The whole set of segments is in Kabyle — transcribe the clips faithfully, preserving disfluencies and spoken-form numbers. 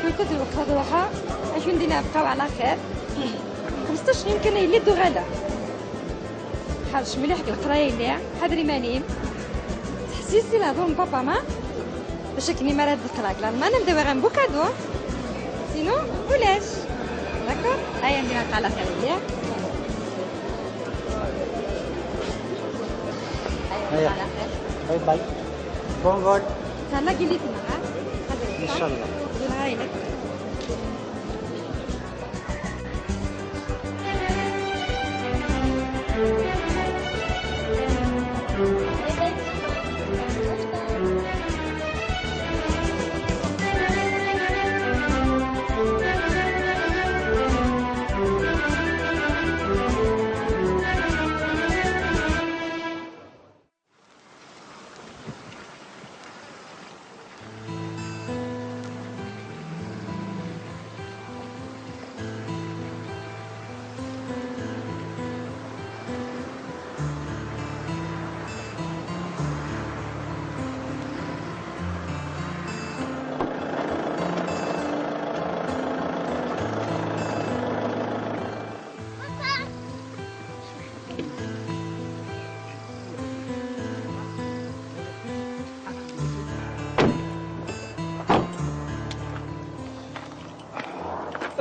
Kunta d lweqt ad ruḥeɣ, akken din ɛebqaw ɛla xir. Xemseṭṭac yumkan a yelli d-uɣaleɣ. Ḥerrec mliḥ deg leqraya yelli, ḥader iman-im. Ttḥessis i lehdur n papa ma. Bac akken mi ara d-qqleɣ deg Lalman, ad m-d-awiɣ un beau cadeau. Sinon, ulac. D'accord? Aya, ndi lqaɛa xir yelli. Aya, aya. Bye bye. Bon vol. Tella gilli tmeɣra. Inchallah. Dulɣa-inek.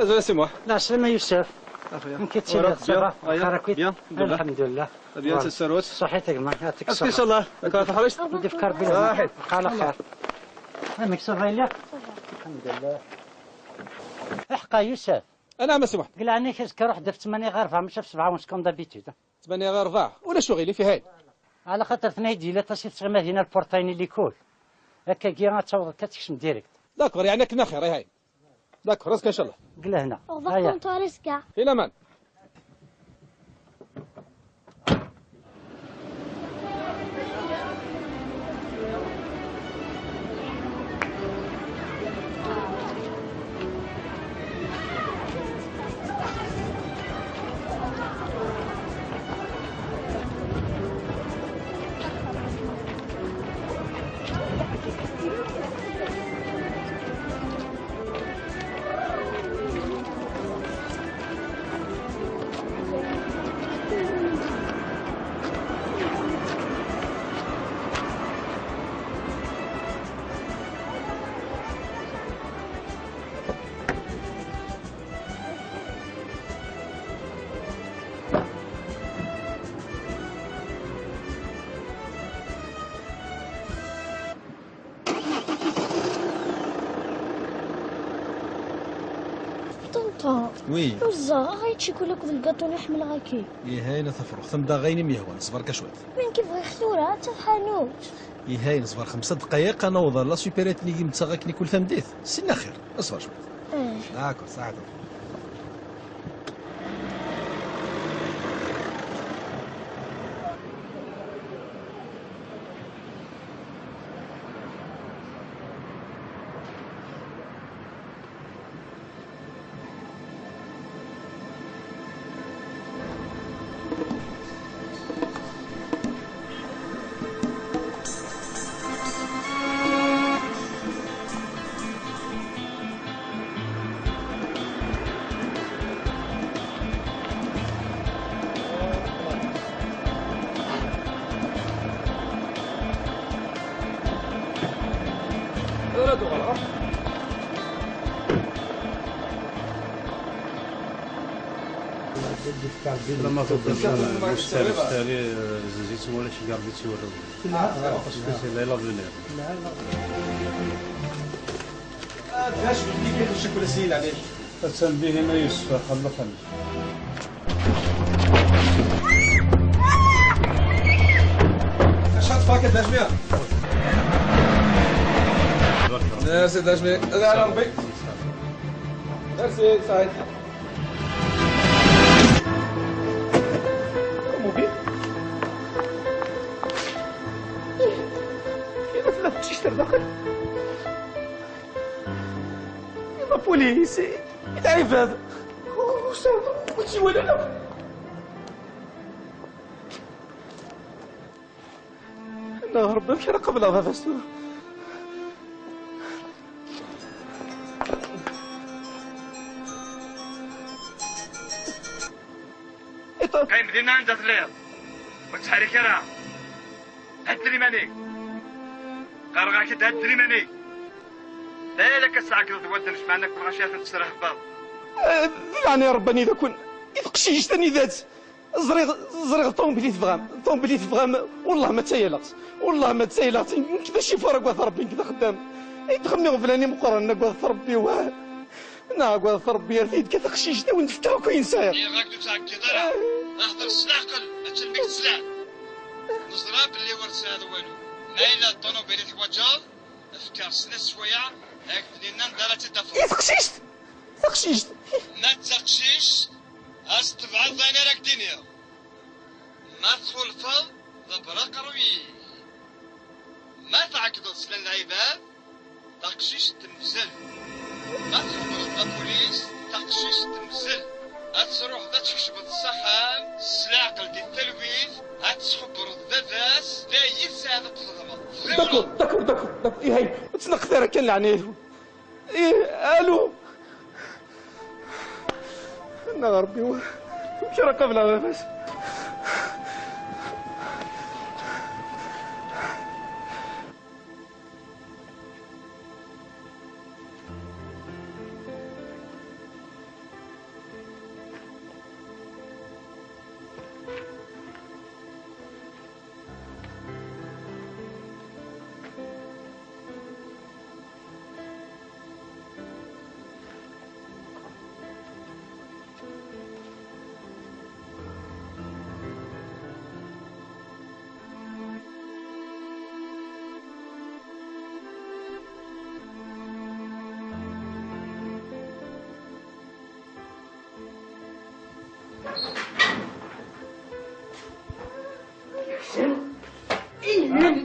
Azul a Si Muḥ. Lɛeslama a Yusef. Amek i tettiliḍ? Ça va? Bien. Bien. Alḥemdulillah. Bien, tasarut. Ṣaḥit a gma, yɛṭik ṣṣeḥḥa. Inchallah, akka taḥrict. Ad d-ifk Rebbi lehna. Ṣaḥit. Lqaɛa xir. Amek ça va yelli? Alḥemdulillah. Aḥeqqa a Yusef. Anɛam a Si Muḥ. Deg leɛnaya-k azekka ruḥ-d ɣef ttmanya ɣer rebɛa, mačči ɣef sebɛa wisq comme d'habitude. Ttmanya ɣer rebɛa. Ulac uɣilif, ihi. Ɛla xaṭer tnay-d yella aṭas i tesɣim ad yina lpurṭa-nni likul. Akkagi ad tawḍeḍ kan tekcem direct. D'accord, yeɛni akken axir, ihi. D'accord, azekka inchallah. Deg lehna. Au revoir, aya. Tonton, azekka. Fi laman. Ṭenṭa. Oui. Ur ẓẓaɣ ara ccikula akked lgaṭu-nni ḥemmleɣ-agi. Ihi a tafruxt, am daɣ ayen i m-yehwan, ṣber kan cwiṭ. Win k-bɣiɣ tura, d taḥanut. Ihi a ṣber xemsa ddqayeq, ad naweḍ ɣer la supérette-nni i m-ttaɣ akken i kul tameddit. Sin axir, ṣber cwiṭ. Eh. D'accord, saɛa. Lama tebda mustari, mustari, eh, zizit wala ci garbi tiwrem. Parce que c'est là l'avenir. Attan bihi ma Yusef, xellu xellu. Acḥal tfakad d ajmiɛ? Merci d ajmiɛ. Ad ala Rebbi. Merci, Saïd. Comment vite? Il a fait la petite affaire. La police, il a fait. Oh, ça, on s'y voit là. Neɣ Ṛebbi, amek ara qableɣ baba-s tura? Iṭ- Qqim dinna anda telliḍ. Ur ttḥerrik ara. Heddel iman-ik. Qqareɣ-ak-d heddel iman-ik. Balak ad tɛeggleḍ wadden jemɛen akk lɣaci ad ten-tesrehbeḍ. Eh, di leɛnaya Ṛebbi, anida-ken? I teqcict, anida-tt? Ẓriɣ, ẓriɣ ṭumubil i tebɣam, ṭumubil i tebɣam, wellah ma ttayaleɣ-tt, wellah ma ttayaleɣ-tt, nekk d acifur agad Ṛebbi, nekk d axeddam. I txemmiɣ blan imeqqranen agad Ṛebbi, wah. Neɣ agad Ṛebbi, ar t-id-ka taqcict, a wen-d-fkeɣ akk ayen sɛiɣ. Nniɣ-ak ur ttɛeggiḍ ara, hder s leɛqel, attan mi k-tesleɛ. Neẓra belli ur tesɛiḍ walu. Ma yella d ṭumubil i teḥwaǧeḍ, efk-aɣ snat sswayeɛ, ad ak-d-nini anda ara tt-id-tafeḍ. I teqcict? Taqcict! Ma d taqcict, ad s-tebɛeḍ ayen ara k-d-iniɣ. Ma txulfeḍ, ḍebber aqerruy-ik. Ma tɛeggdeḍ s llan lɛibad, taqcict temzel. Ma txebbreḍ la police, taqcict temzel. Ad truḥeḍ ad tkecmeḍ s axxam, s leɛqel di talwit, ad tesxebbreḍ baba-s, d ayen tesɛiḍ ad txedmeḍ. D'accord, d'accord, d'accord, d'accord. Ihi, ur ttneqqiḍ ara kan leɛnaya-twen. Ih, alo. Neɣ Ṛebbi, wa-, amek ara qableɣ baba-s?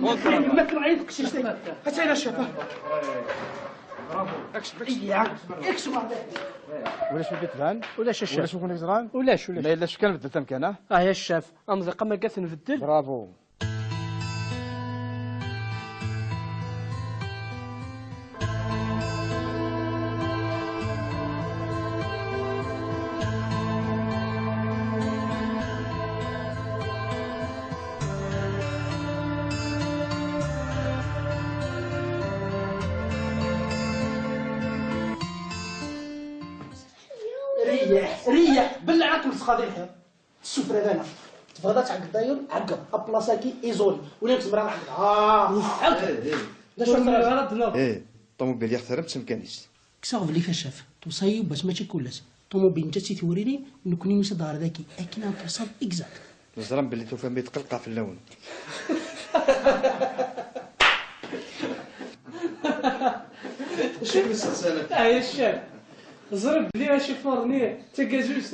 Ulac win d-itban? Ulac a ccaf. Ulac win d-itban? Ulac a ccaf. Ulac win d-itban? Ulac, ulac. Ma yella ccaf kan beddel tamkan, ah? Ah, ya ccaf. Amḍiq am akka t-nbeddel. Bravo. Riyeḥ, riyeḥ, belleɛ akken tesxaḍ lḥiḍ. Tessufra lana. Tebɣiḍ ad tɛeggeḍ ayen? Ɛeggeḍ. Aplas-agi, izoli. Ula ur nezmir ad nɛeggeḍ. Ah, ɛeggeḍ. D acu ara d-naf? Eh, ṭumubil yaxtar am temkan-is. Kkseɣ belli a ccaf. Tuṣa-yi bac mačči kul ass. Ṭumubil neǧǧa-tt i tewririn, nekkni nusa-d ɣer dagi. Akken ad n-tuṣaḍ exact. Neẓra belli tufam-iyi tqelqeɣ fell-awen. Acu i k-yesseqsan akka? Ah, ya ccaf. Ẓriɣ belli acifuṛ-nni d tagazuzt.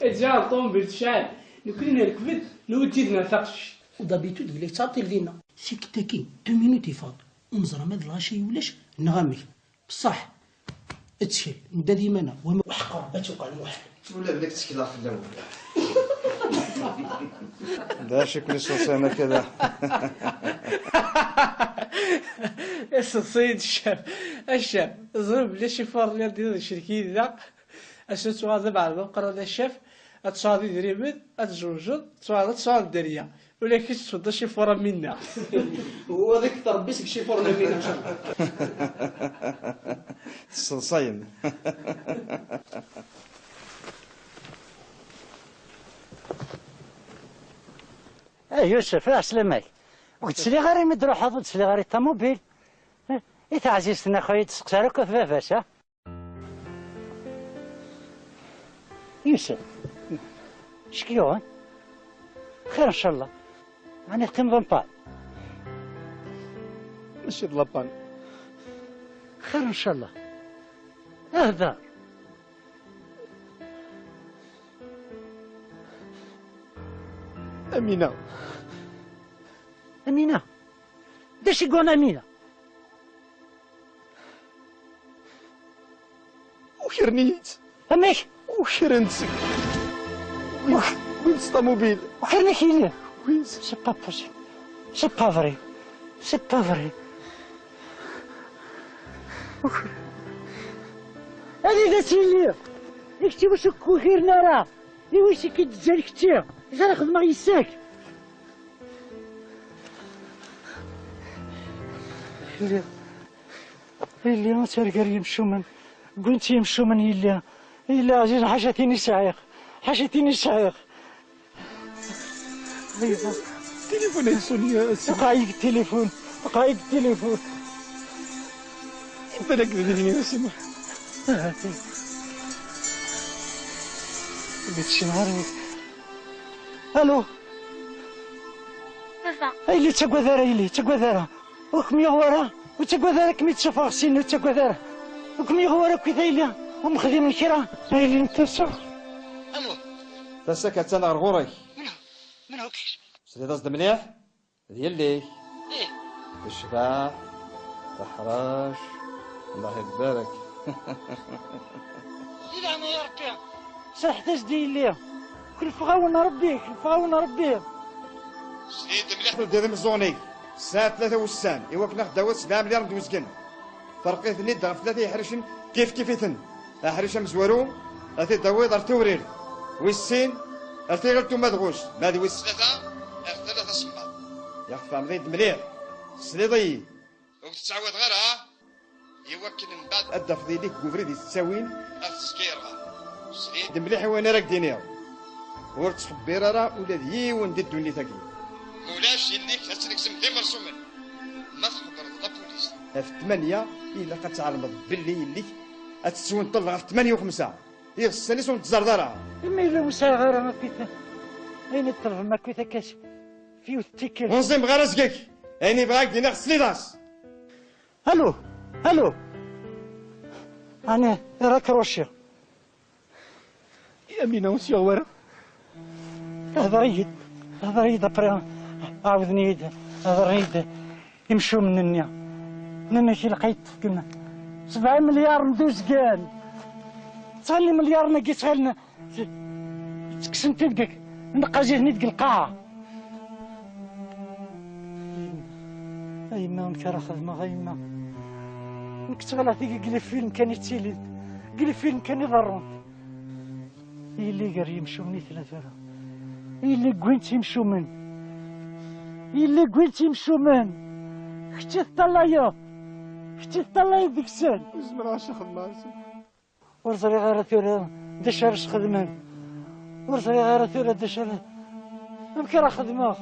Iǧǧa ṭumubil tecɛel. Nekkni nerkeb-d, newwi-d yid-neɣ taqcict. U d'habitude yella yettɛeṭṭil dinna. Tikkelt-agi, deux minutes yeffeɣ-d. Ur neẓra ma d lɣaci i ulac, neɣ amek. Bṣaḥ, ttkel, nedda d iman-a, wama uḥeqq Rebbi ad tuqal muḥal. Ula d nekk ttekleɣ fell-awen. D acu i ken-yesseḍsayen akka da? Iseḍsa-yi-d ccaf. A ccaf, ẓriɣ belli acifuṛ-nni ad d-icrek yid-neɣ. Ass-a ad tuɣaleḍ d abeɛɛed ameqqran a ccaf, ad tesɛuḍ idrimen, ad tzewǧeḍ, ad tuɣaleḍ ad tesɛuḍ dderya. Ula d kečč teṭṭfeḍ acifuṛ am winna. Wa d akter Rebbi seg icifuṛen am winna, ncallah. Tesseḍsayem. Eh, Yusef, ɛeslama-k. Ur k-d-sliɣ ara imi d-truḥeḍ, ur d-sliɣ ara i ṭumubil. Eh, i teɛzizt-nni, a xuya, ur d-testeqsa ara akk ɣef baba-s, ha? Yusef, acu k-yuɣen? Xir, ncallah. Ɛni teqqimeḍ en panne? Mačči d la panne. Xir, ncallah. Hder. Amina. Amina? D acu i yuɣen Amina? Ukren-iyi-tt. Amek? Ukren-tt. Wwin-tt, wwin-tt ṭamubil. Ukren-ak yelli? Wwin-tt. C'est pas possible. C'est pas vrai. C'est pas vrai. Ukren. Anida-tt yelli? I kečč iwacu k-ukiren ara? Iwacu k-id-zzan kečči? Acu ara xedmeɣ yis-k? Yelli, yelli, ad terger yimcumen. Wwin-tt yimcumen, yelli. Yelli ɛzizen, ḥaca tin i sɛiɣ. Ḥaca tin i sɛiɣ. Yelli. Tilifun yeṣṣun ya Sima. Iqeɛ-iyi tilifun. Iqeɛ-iyi tilifun. Balak d nitni ya Sima. Ahat. Ur d-teccineɣ ara. Alo. Baba. A yelli, ur ttagad ara, a yelli, ur ttagad ara. Ur kem-yuɣ wara, ur ttagad ara, kem-id-sufɣeɣ syin, ur ttagad ara. Ur kem-yuɣ wara akkit, a yelli, ur m-xdimen kra, a yelli n tasa. Alo. Tasa-k attan ɣer ɣur-k. Menhu? Menhu-k? Tesliḍ-as-d mliḥ? D yelli-k. Ih. Tecbeḥ, teḥrec, Allah ibarek. Di leɛnaya Rebbi, serrḥet-as-d i yelli. Kelfeɣ-awen Rebbi, kelfeɣ-awen Rebbi. Sel-iyi-d mliḥ, teldiḍ imeẓẓuɣen-ik. Sɛiɣ tlata wussan, i wakken ad ɣ-d-tawiḍ sebɛa milyar n twezgen. Ferq-iten-id ɣef tlata yeḥricen kif kif-iten. Aḥric amezwaru, ad t-id-tawiḍ ar Tewrirt. Wis sin, ar Tiɣilt Umadɣus. Ma d wis tlata, ar Tala Tasemmaḍt. Yak tfehmeḍ-iyi-d mliḥ. Tesliḍ-iyi. Ur k-ttɛawadeɣ ara, ha? Iwakken mbeɛd ad d-tafeḍ yelli-k deg ubrid i tettawin, ad tezgirɣ. Sliɣ-d mliḥ i wayen ara k-d-iniɣ. Ur ttxebbir ara ula d yiwen di ddunit-agi. Ma ulac, yelli-k ad tt-negzem d imersumen. Ma txebbreḍ la police. Ɣef ttmanya, ilaq ad tɛelmeḍ belli yelli-k ad tettwenṭel ɣef ttmanya u xemsa. Iɣessan-is ur n-teẓẓareḍ ara. Imi yella ur sɛiɣ ara akkit, ayen i ṭṭelbem akkit akka s-, f yiwet n tikkelt. Ur nẓimeɣ ara seg-k. Ayen i bɣiɣ ad k-d-iniɣ, tesliḍ-as. Alo, alo. Ɛni raccrochiɣ? Yamina, ur s-yuɣ wara. Hder-iyi-d, hder-iyi-d, après, ɛawden-iyi-d, hedren-iyi-d imcumen-nni. Nnan-ak ilaq ad yeṭṭef kan sebɛa imelyaren d uzgen. Ttɣallen imelyaren-agi, ttɣallen ttekksen-t-id deg, neqqaz-iten-id deg lqaɛa. A yemma, amek ara xedmeɣ, a yemma? Nekk ttɣalaɣ tigi deg lifilm kan i ttilint, deg lifilm kan i ḍerrunt. Yelli gar yimcumen i tella tura. Yelli wwin-tt imcumen. Yelli wwin-tt imcumen. Kečč i teṭṭalayeḍ. Kečč i teṭṭalayeḍ deg-sen. Zemreɣ ad xedmeɣ. Ur ẓriɣ ara tura d acu ara sxedmen. Ur ẓriɣ ara tura d acu ara, amek ara xedmeɣ?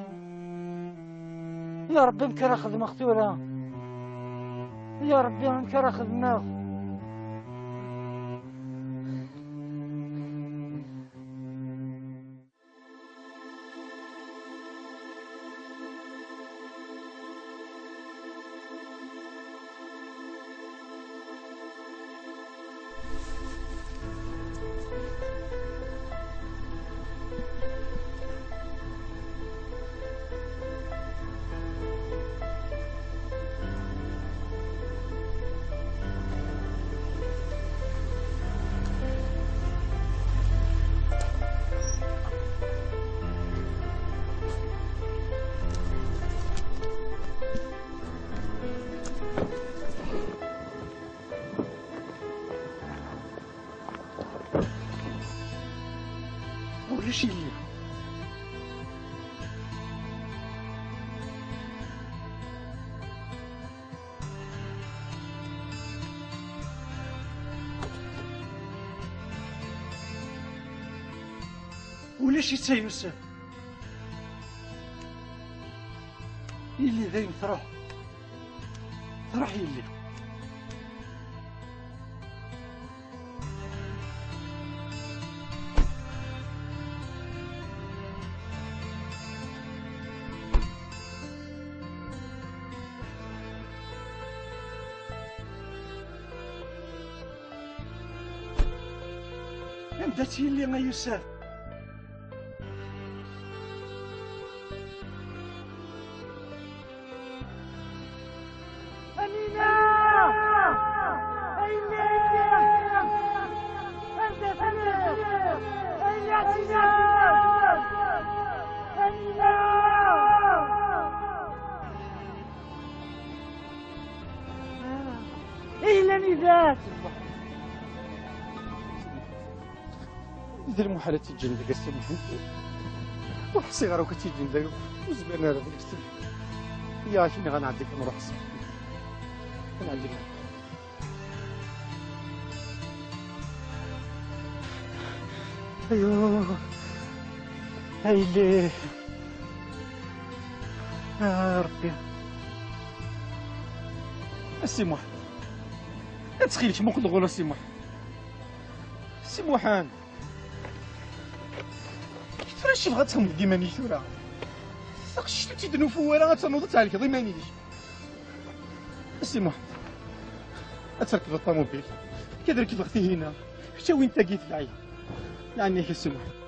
Ya Ṛebbi, amek ara xedmeɣ tura? Ya Ṛebbi, amek ara xedmeɣ? Ulac yelli. Ulac-itt a Yusef. Yelli dayen truḥ. Truḥ yelli. Anda-tt yelli a Yusef? D lmuḥal ad tt-ǧǧen deg ass n Muḥend. Ur ḥṣiɣ ara akk ad tt-ǧǧen deg, ur zmiren ara ad tt-ǧǧen. Ya, akken ad nɛeddi kan, ruḥ ṣṣeḥ. Ad nɛeddi kan. Ayo. Ayleh. A Ṛebbi. A Si Muḥ. Ttxil-k, muqel ɣur-i a Si Muḥ. Si Muḥend. Tura acu tebɣa ad txedmeḍ deg iman-ik tura? Taqcict ur tt-id-nufu ara, ad ternuḍ ad thelkeḍ iman-ik. A Si Muḥend, ad trekbeḍ ṭamubil. Nekk ad rekbeɣ tihin-a. Kečč awi-d tagi tedɛi. Lɛanni-k a Si Muḥend.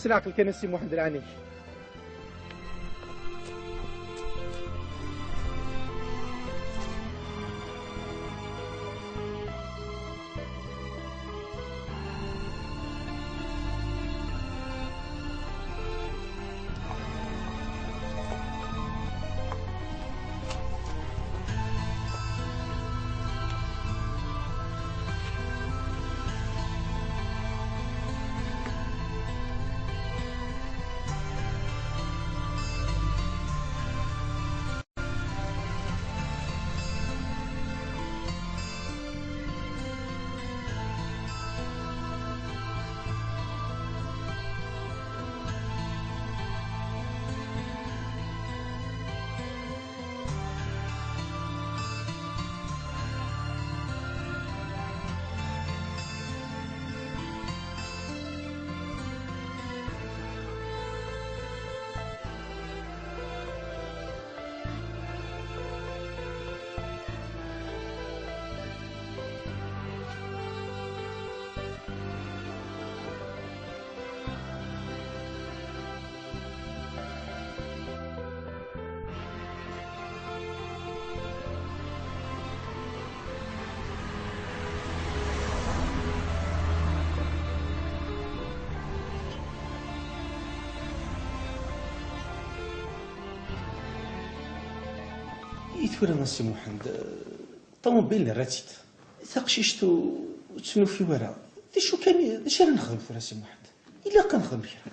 S leɛqel kan a Si Muḥend, lɛanni-k. I tura a Si Muḥend, ṭumubil nerra-tt-id. Taqcict ur, ur tt-nufi ara. D acu kan, d acu ara nexdem tura a Si Muḥend? Ilaq ad nexdem kra.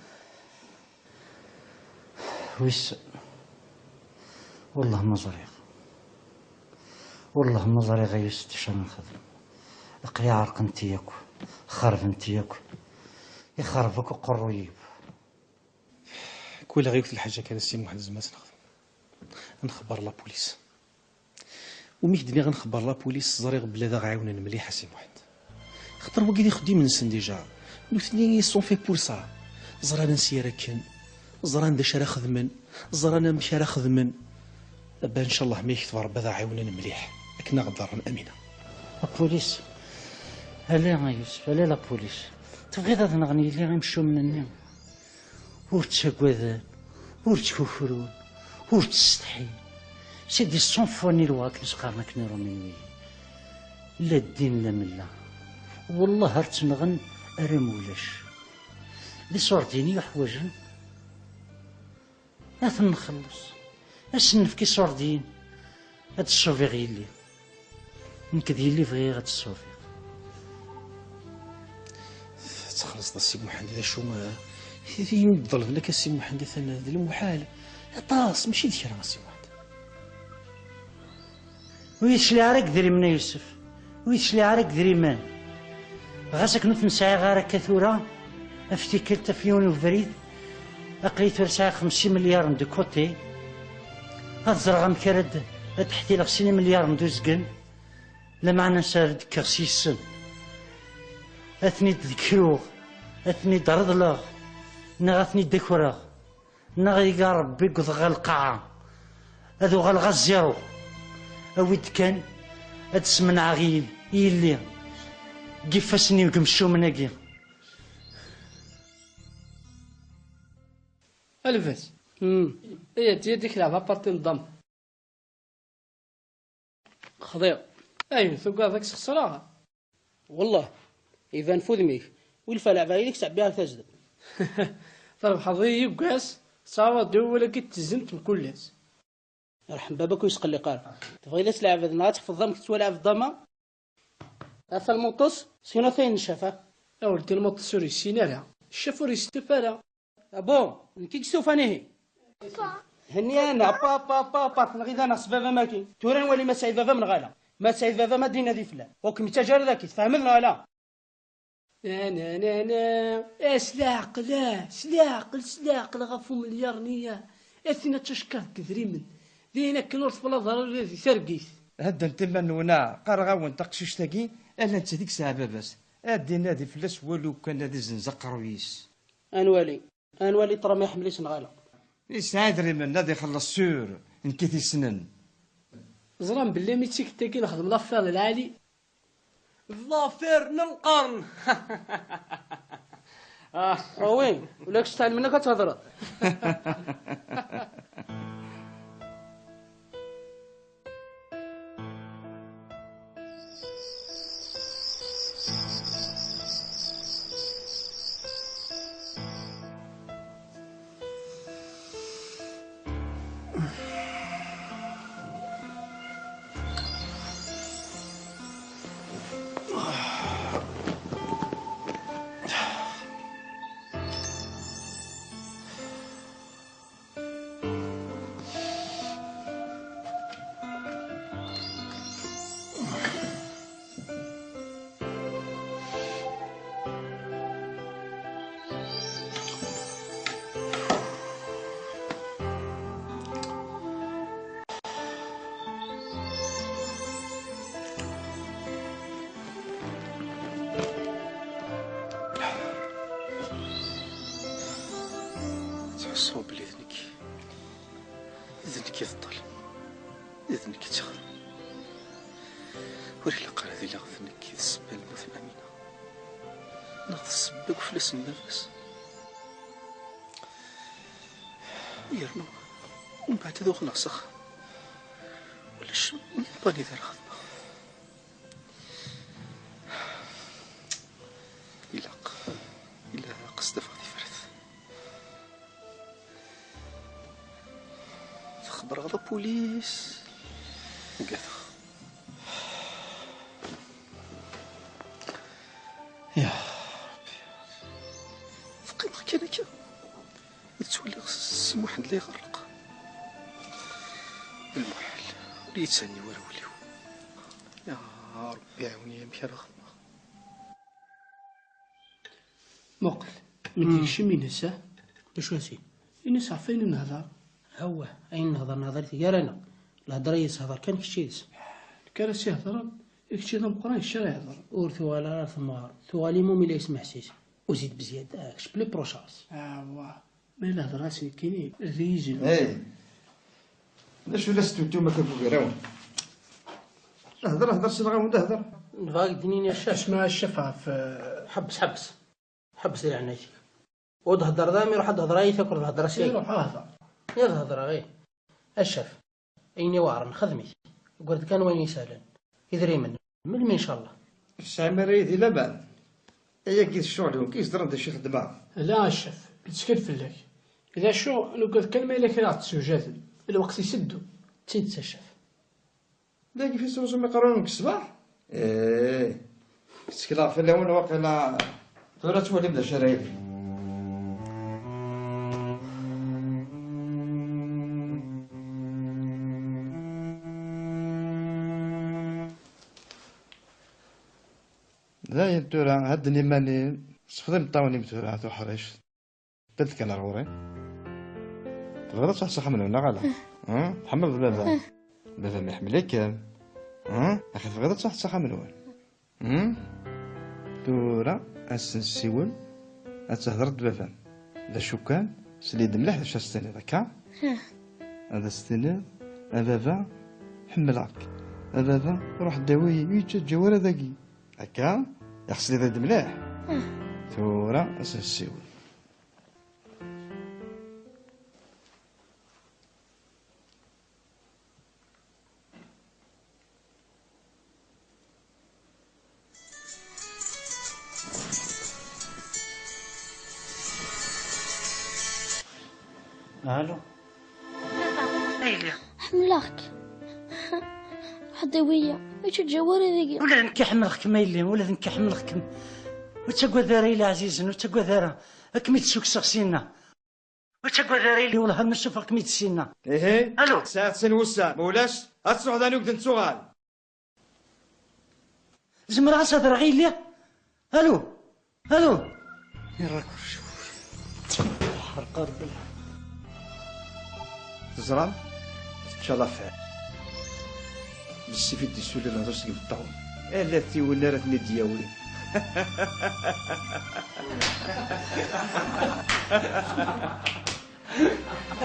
Wissen. Wellah ma ẓriɣ. Wellah ma ẓriɣ ay Yusef d acu ara nexdem. Aql-i ɛerqent-iyi akk. Xerbent-iyi akk. Ixerb akk uqerruy-iw. Kul ɣiwet lḥaǧa kan a Si Muḥend zma ad tt-nexdem. Ad nxebber la police. Umi k-d-nniɣ ad nxebber la police, ẓriɣ belli ad aɣ-ɛiwnen mliḥ a Si Muḥend. Xaṭer wagi d ixeddimen-nsen déjà. Nutni ils sont faits pour ça. Ẓran ansi ara kken, ẓran d acu ara xedmen, ẓran amek ara xedmen. Abba ncallah ma yekteb Rebbi ad aɣ-ɛiwnen mliḥ akken ad aɣ-d-ḍerren Amina. La police. Ala a Yusef, ala la police. Tebɣiḍ ad nɣen yelli imcumen-nni? Ur ttagaden, ur ttkukrun, ur ttsetḥin. C'est des sans foi ni loi akken s-qqaren akken iṛumyen-nni. La ddin la mella. Wellah ar tt-nɣen armi ulac. D iṣurdiyen i uḥwaǧen. Ad ten-nxelleṣ. Ad sen-nefk iṣurdiyen. Ad d-ṣṣubiɣ yelli. Nekk d yelli bɣiɣ ad tt-ṣṣubiɣ. Ad txellṣeḍ a Si Muḥend, d acu, eh, ayen i d-ḍelben akka a Si Muḥend, atan d lmuḥal. Aṭas, mačči d kra a Si Muḥend. Ur yi-tecliɛ ara deg idrimen a Yusef. Ur yi-tecliɛ ara deg idrimen. Ɣas akken ur ten-sɛiɣ ara akka tura, af tikkelt, af yiwen ubrid, aql-i tura sɛiɣ xemsin milliards de côté. Ad ẓreɣ amek ara d-, ad d-ḥtileɣ sin milliards d uzgen, lameɛna s ara d-kkeɣ s yis-sen. Ad ten-id-dekruɣ, ad ten-id-reḍleɣ, neɣ ad ten-id-akreɣ. Neɣ iga Rebbi wwḍeɣ ɣer lqaɛa, ad uɣaleɣ à zéro. Awi-d kan ad smenɛeɣ i yelli deg ifassen-iw deg yimcumen-agi. A Lbaz. Hmm. Ihi, ad d-yekk leɛba parti n ddam. Xḍiɣ. Ay, tugadeḍ ad k-sxeṣreɣ? Wellah, iban f udem-ik, ur lfa leɛba yid-k ttɛebbiɣ ar tazdemt. Trebḥeḍ-iyi yeggas, tettɛawaḍ-d wawal-agi d tezzemt mkul ass. Yerḥem baba-k ur yesqelliq ara. Tebɣiḍ ad tleɛbeḍ neɣ ad tefḍeḍ amek tettwalaɛbeḍ dama? Ata lmuṭus, syin ata yenncaf, ha? A weldi, lmuṭus ur yessin ara, ccaf ur yestufa ara. Abo, nekk i yestufan ihi. Henni ana, pa, pa, pa, pa, tenɣiḍ-aneɣ s baba-m-agi. Tura nwali ma sɛi baba-m neɣ ala. Ma sɛi baba-m ad d-inadi fell-am. Ur kem-yettaǧǧa ara daki, tfehmeḍ neɣ ala? Na, na, na, na. Eh, s leɛqel, ah, s leɛqel, s leɛqel ɣef umelyaṛ-nni, ah. A tin ad tacekkaḍ deg idrimen. D ayen akken ur teflaḍ ara ula di targit. Heddent iman-nwen, ah, qqareɣ-awen taqcict-agi, ala netta deg-s baba-s. Ad d-inadi fell-as walu kan ad izenz aqerruy-is. Ad nwali. Ad nwali ṭṭrama iḥemmel-itt neɣ ala. Yesɛa idrimen ad ixelleṣ sur, nekk i t-yessnen. Ẓran belli mi d tikkelt-agi nexdem l'affaire n lɛali. D l'affaire n lqern. Ah, oui, ula kečč tɛelmen akk ad thedreḍ. Ttḥussuɣ belli d nekk, d nekk i d ṭṭalem, d nekk i tt-ixedmen. Ur ilaq ara ad iliɣ d nekk i d ssebba n lmut n Amina, neɣ d ssebba deg uflas n baba-s. Yernu, mbeɛd ad uɣaleɣ s axxam, ulac une bonne idée ara xedmeɣ. Ilaq, ilaq ad s-d-afeɣ tifrat. Xebbreɣ la police. Ugadeɣ. Ya Ṛebbi. Teqqimeɣ kan akka. Ad ttwaliɣ Si Muḥend la iɣerreq. Lmuḥal, ur yetthenni wara wul-iw. Ya Ṛebbi, ɛiwen-iyi amek ara xedmeɣ. Muqel, mi d-yekcem Ines, ah, d acu as-in? Ines ɣef wayen i nehder. Awah, ayen nehder nehder-it gar-aneɣ. Lhedra yeshder kan kečč yid-s. Nekk ara s-ihedren, i kečč d ameqqran kečč ara ihedren. Ur tuɣal ara temɣer, tuɣal imum i la yesmeḥsis. Uzid bezyada, kečč plus proche-as. Awah. Ma yella hedreɣ-as nekkini, ad iyi-izlu. Hey! D acu la s-tuttum akka deg ugraw? Hder, hder, selleɣ-awen-d, hder. Nebɣa ad k-d-nini a ccaf. Isma a ccaf ɣef, eh, ḥebbes, ḥebbes. Ḥebbes di leɛnaya-k. Ur d-heddreḍ ara mi ruḥ ad d-hedreɣ yid-k akked lhedra-s. Iruḥ ad hedreɣ. Ad hedreɣ, ih. A ccaf. Ayen iweɛren, xdem-it. Ggred kan wayen isehlen. Idrimen, melmi ncallah? Ur tesɛim ara yid-i laman? Ayagi d ccɣel-iw, nekk i s-d-rran d acu i xeddmeɣ. Ala a ccaf, nettkel fell-ak. D acu, nugad kan ma yella kra ɣ-d-ssewjaden. Lweqt iseddu. D tidet a ccaf. Dagi fi srusum iqerrunen deg ṣṣbeḥ? Ih. Ttekleɣ fell-awen waqila tura ad twalim d acu ara yili. Dayen tura, hedden iman-im, sfeḍ imeṭṭawen-im tura, a tuḥrict. Ddem-d kan ar ɣur-i. Tebɣiḍ ad truḥeḍ s axxam-nwen, neɣ ala? Hm? Tḥemmleḍ baba? Baba-m iḥemmel-ikem. Hm? Axi tebɣiḍ ad truḥeḍ s axxam-nwen? Hm? Tura, ad s-nessiwel, ad tehḍreḍ d baba-m. D acu kan, sel-iyi-d mliḥ d acu ad s-tiniḍ, akka? Ad as-tiniḍ, a baba, ḥemmleɣ-k. A baba, ruḥ ddawi, ur yettaǧǧa ara dagi. Akka? Iɣsel-it-id mliḥ. Tura ad s-nessiwel. Allô. Ayli. Ḥemmleɣ-k. Ḥdiwiya, ur tt-ǧǧa ara dagi. Ula d nekk ḥemmleɣ-kem a yelli, ula d nekk ḥemmleɣ-kem. Ur ttagad ara a yelli ɛzizen, ur ttagad ara. Ad kem-id-ssukkseɣ sinna. Ur ttagad ara a yelli, wellah ma ssufɣeɣ-kem-id sinna. Ihi. Allô. Sɛiɣ sin wussan, ma ulac ad truḥeḍ ad nuged nettuɣal. Zemreɣ ad s-hedreɣ i yelli? Allô. Allô. Irakurcu. Ḥerqa Rebbi. Teẓram? Tečča l'affaire. Bessif i d-isuli lehdur seg ibeṭṭawen. Ala tiwin ara ten-id-yawin.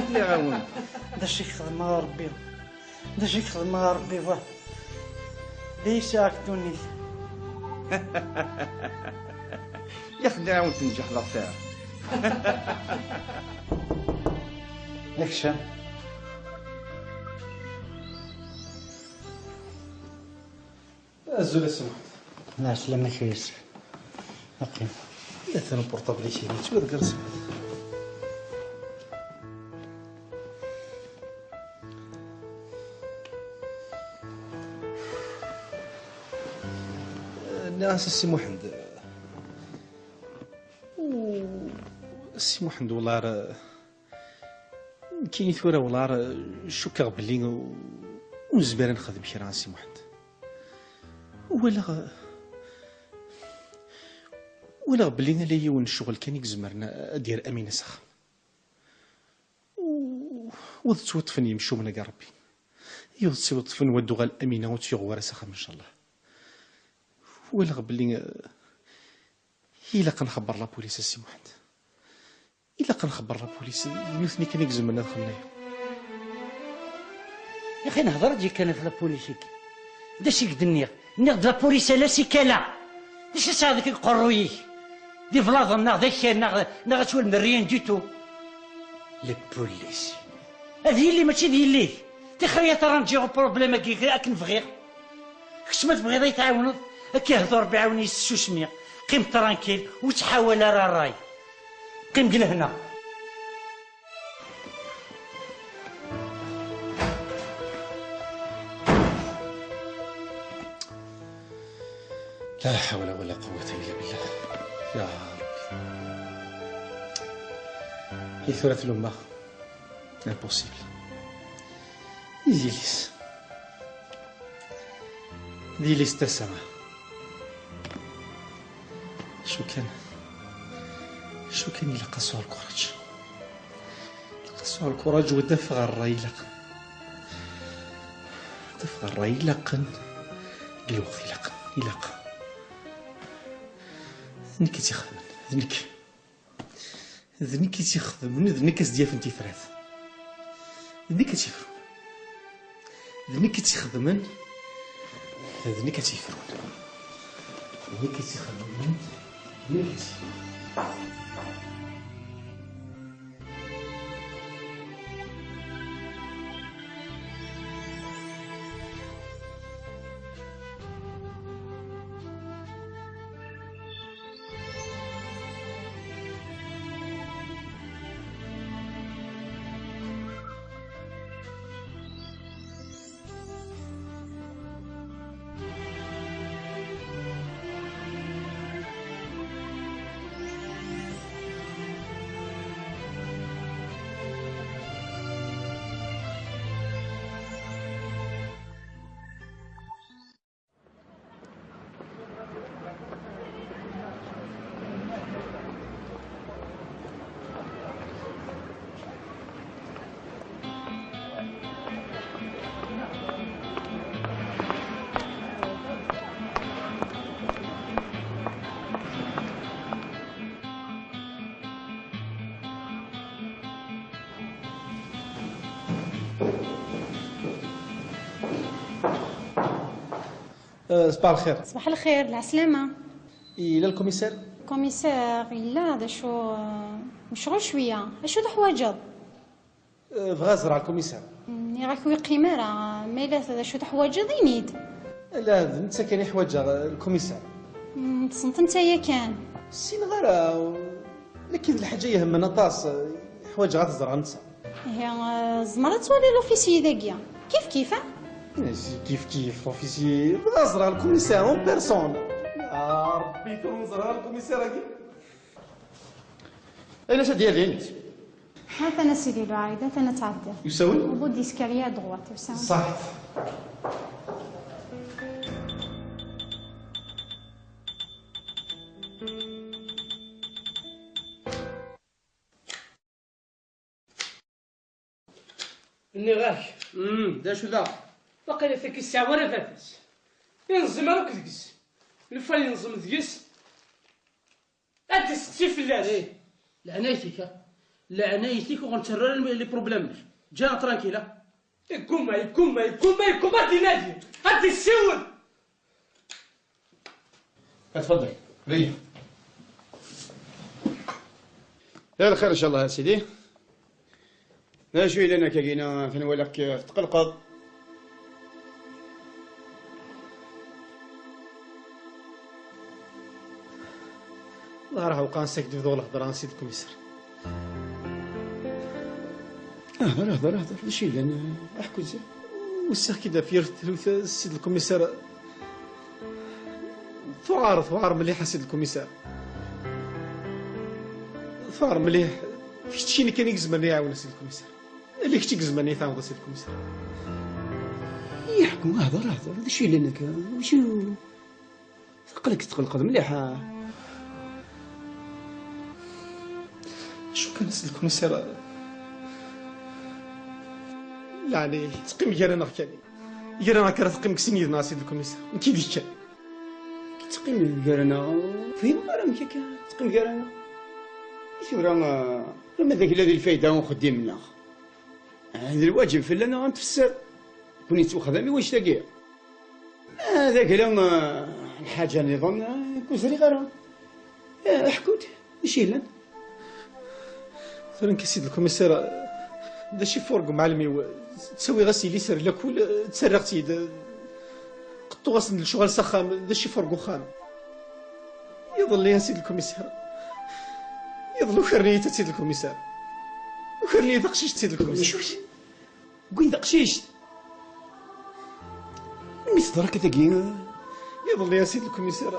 Nniɣ-awen. D acu i k-xedmeɣ a Rebbi? D acu i k-xedmeɣ a Rebbi, va? D acu i sɛiɣ deg ddunit? Yak nniɣ-awen tenǧeḥ l'affaire. Nekcem. Azul a Si Muḥend. Ɛeslama-k a Yusef. Aqim. Atan uportabl-ik-in yettwaḍegger a Si Muḥend. Nniɣ-as a Si Muḥend. U Si Muḥend, wellah ar nekkini tura, wellah ar cukkeɣ belli ur nezmir ad nexdem kra a Si Muḥend. Walaɣ, walaɣ belli ala yiwen n ccɣel kan i izemren ad d-yerr Amina s axxam. U, u ad ttwaṭṭfen yemcumen, a Rebbi. U ad ttwaṭṭfen, wa d-tuɣal Amina ur tt-yuɣ wara s axxam, ncallah. Walaɣ belli, eh, ilaq ad nxebber la police a Si Muḥend. Ilaq ad nxebber la police, d nutni kan i izemren ad xedmen aya. Yaxi nehder-d yakan ɣef la police-agi. D acu i k-d-nniɣ? Nniɣ-d la police ala si kala. D acu i tesɛiḍ deg uqerruy-ik? D iblaḍen neɣ d akal neɣ, neɣ ad twalem rien du tout. La police. Ad yili mačči d yelli-k. Tixer-iyi ad tṛanǧiɣ uproblème-agi akken bɣiɣ. Kečč ma tebɣiḍ ad yi-tɛiwneḍ, ad k-ihdu Ṛebbi iɛiwen-iyi s tsusmi. Qqim tranquille, ur ttḥawal ara ṛṛay. Qqim deg lehna. لا حول ولا قوة إلا بالله. يا ربي. I tura tlummeɣ. Impossible. I d yelli-s. D yelli-s n tasa. Acu kan, acu kan ilaq ad sɛuɣ lkuṛaǧ. Ilaq ad sɛuɣ lkuṛaǧ u ad afeɣ ṛṛay ilaqen. Ad afeɣ ṛṛay ilaqen deg lweqt ilaqen. Ilaq. D nekk i tt-ixedmen. D nekk. D nekk i tt-ixedmen, d nekk i s-d-yafen tifrat. D nekk i tt-ifrun. D nekk i tt-ixedmen, d nekk i tt-ifrun. D nekk i tt-ixedmen, d nekk i tt-ifrun. Euh, صباح الخير. صباح الخير، العسلامة. Yella lkumiser? Lkumiser yella, d acu, euh, mecɣul cwiya. Acu teḥwaǧeḍ? Euh, bɣiɣ ad ẓreɣ lkumiser. Nniɣ-ak ur yeqqim ara, ma yella d acu teḥwaǧeḍ, ini-d. Ala, d netta kan i ḥwaǧeɣ, euh, lkumiser. Mm, tessneḍ netta yakan? Ssineɣ ara, lakin d lḥaǧa yehemmen aṭas, euh, ḥwaǧeɣ ad t-ẓreɣ netta. Ihi, eh, tzemreḍ ad twaliḍ l'officier dagi. Kif kif, ah? Mačči kif kif, l'officier. Bɣiɣ ad ẓreɣ lkumisaṛ en personne. Ya Ṛebbi, tura ur ẓriɣ ara lkumisaṛ-agi. Ayen as ad yalin. Atan a Sidi Lɛid, atan ad tɛeddi. Usawen? Au bout d'escalier à droite, usawen. Ṣaḥit. Nniɣ-ak. Mm, d acu daɣ? Waqila tagi ur tesɛi ara baba-s. Yenẓem ara akk deg-s. Lukan yenẓem deg-s, ad d-isteqsi fell-as. Eh, leɛnayet-ik, ha? Leɛnayet-ik, ur ɣ-nettarra ara les problèmes-ik. Ǧǧan-aɣ tranquille, ha? Yeggumma, yeggumma, yeggumma, yeggumma ad d-inadi, ad d-issiwel. Tfeḍḍel. Riyya. Ya lxir, ncallah, a sidi. D acu yellan akkagina, tenwalaɣ-k tetqelqeḍ? Wellah raha waqila ass-a ad k-d-bduɣ lhedra, a sidi lkumiser. Hder, hder, hder. D acu yellan? Ḥku-d. Usiɣ-k-id ɣef yir tlut, sidi lkumiser. Tuɛer, tuɛer mliḥ, a sidi lkumiser. Tuɛer mliḥ. D keččini kan i izemren ad yi-iɛawen, a sidi lkumiser. Ala kečč i izemren ad yi-tɛawneḍ, a sidi lkumiser. Yeḥku, hder, hder. D acu yellan akka? Acu? Aql-ik tetqelqeḍ mliḥ, ah. Acu kan, a sidi lkumiser? Leɛnaya-k, teqqim gar-aneɣ kan. Gar-aneɣ kan, teqqim deg sin yid-neɣ, a sidi lkumiser. Nekk yid-k kan. Teqqim gar-aneɣ, ur fhimeɣ ara amek akka teqqim gar-aneɣ. I tura, ah, ma d agla di lfayda n uxeddim-nneɣ, ah, d lwaǧeb fell-aneɣ ad nfesser. Kun yettwaxdam i wannect-agi. Ah, d agla, ah, lḥaǧa nniḍen, ah, ur ẓriɣ ara. Ah, ḥku-d, acu yellan? Tura nekk, a sidi lkumiser, d acu ifureg umɛellem-iw? Ttawiɣ-as ilis ar lakul, ttarraɣ-t-id, qeṭṭuɣ-as-d lecɣal s axxam, d acu ifureg uxxam? Iḍelli, a sidi lkumiser, iḍelli ukren-iyi-tt, a sidi lkumiser. Ukren-iyi taqcict, a sidi lkumiser. Wwin taqcict. Mi teḍra akka tagi? Iḍelli, a sidi lkumiser,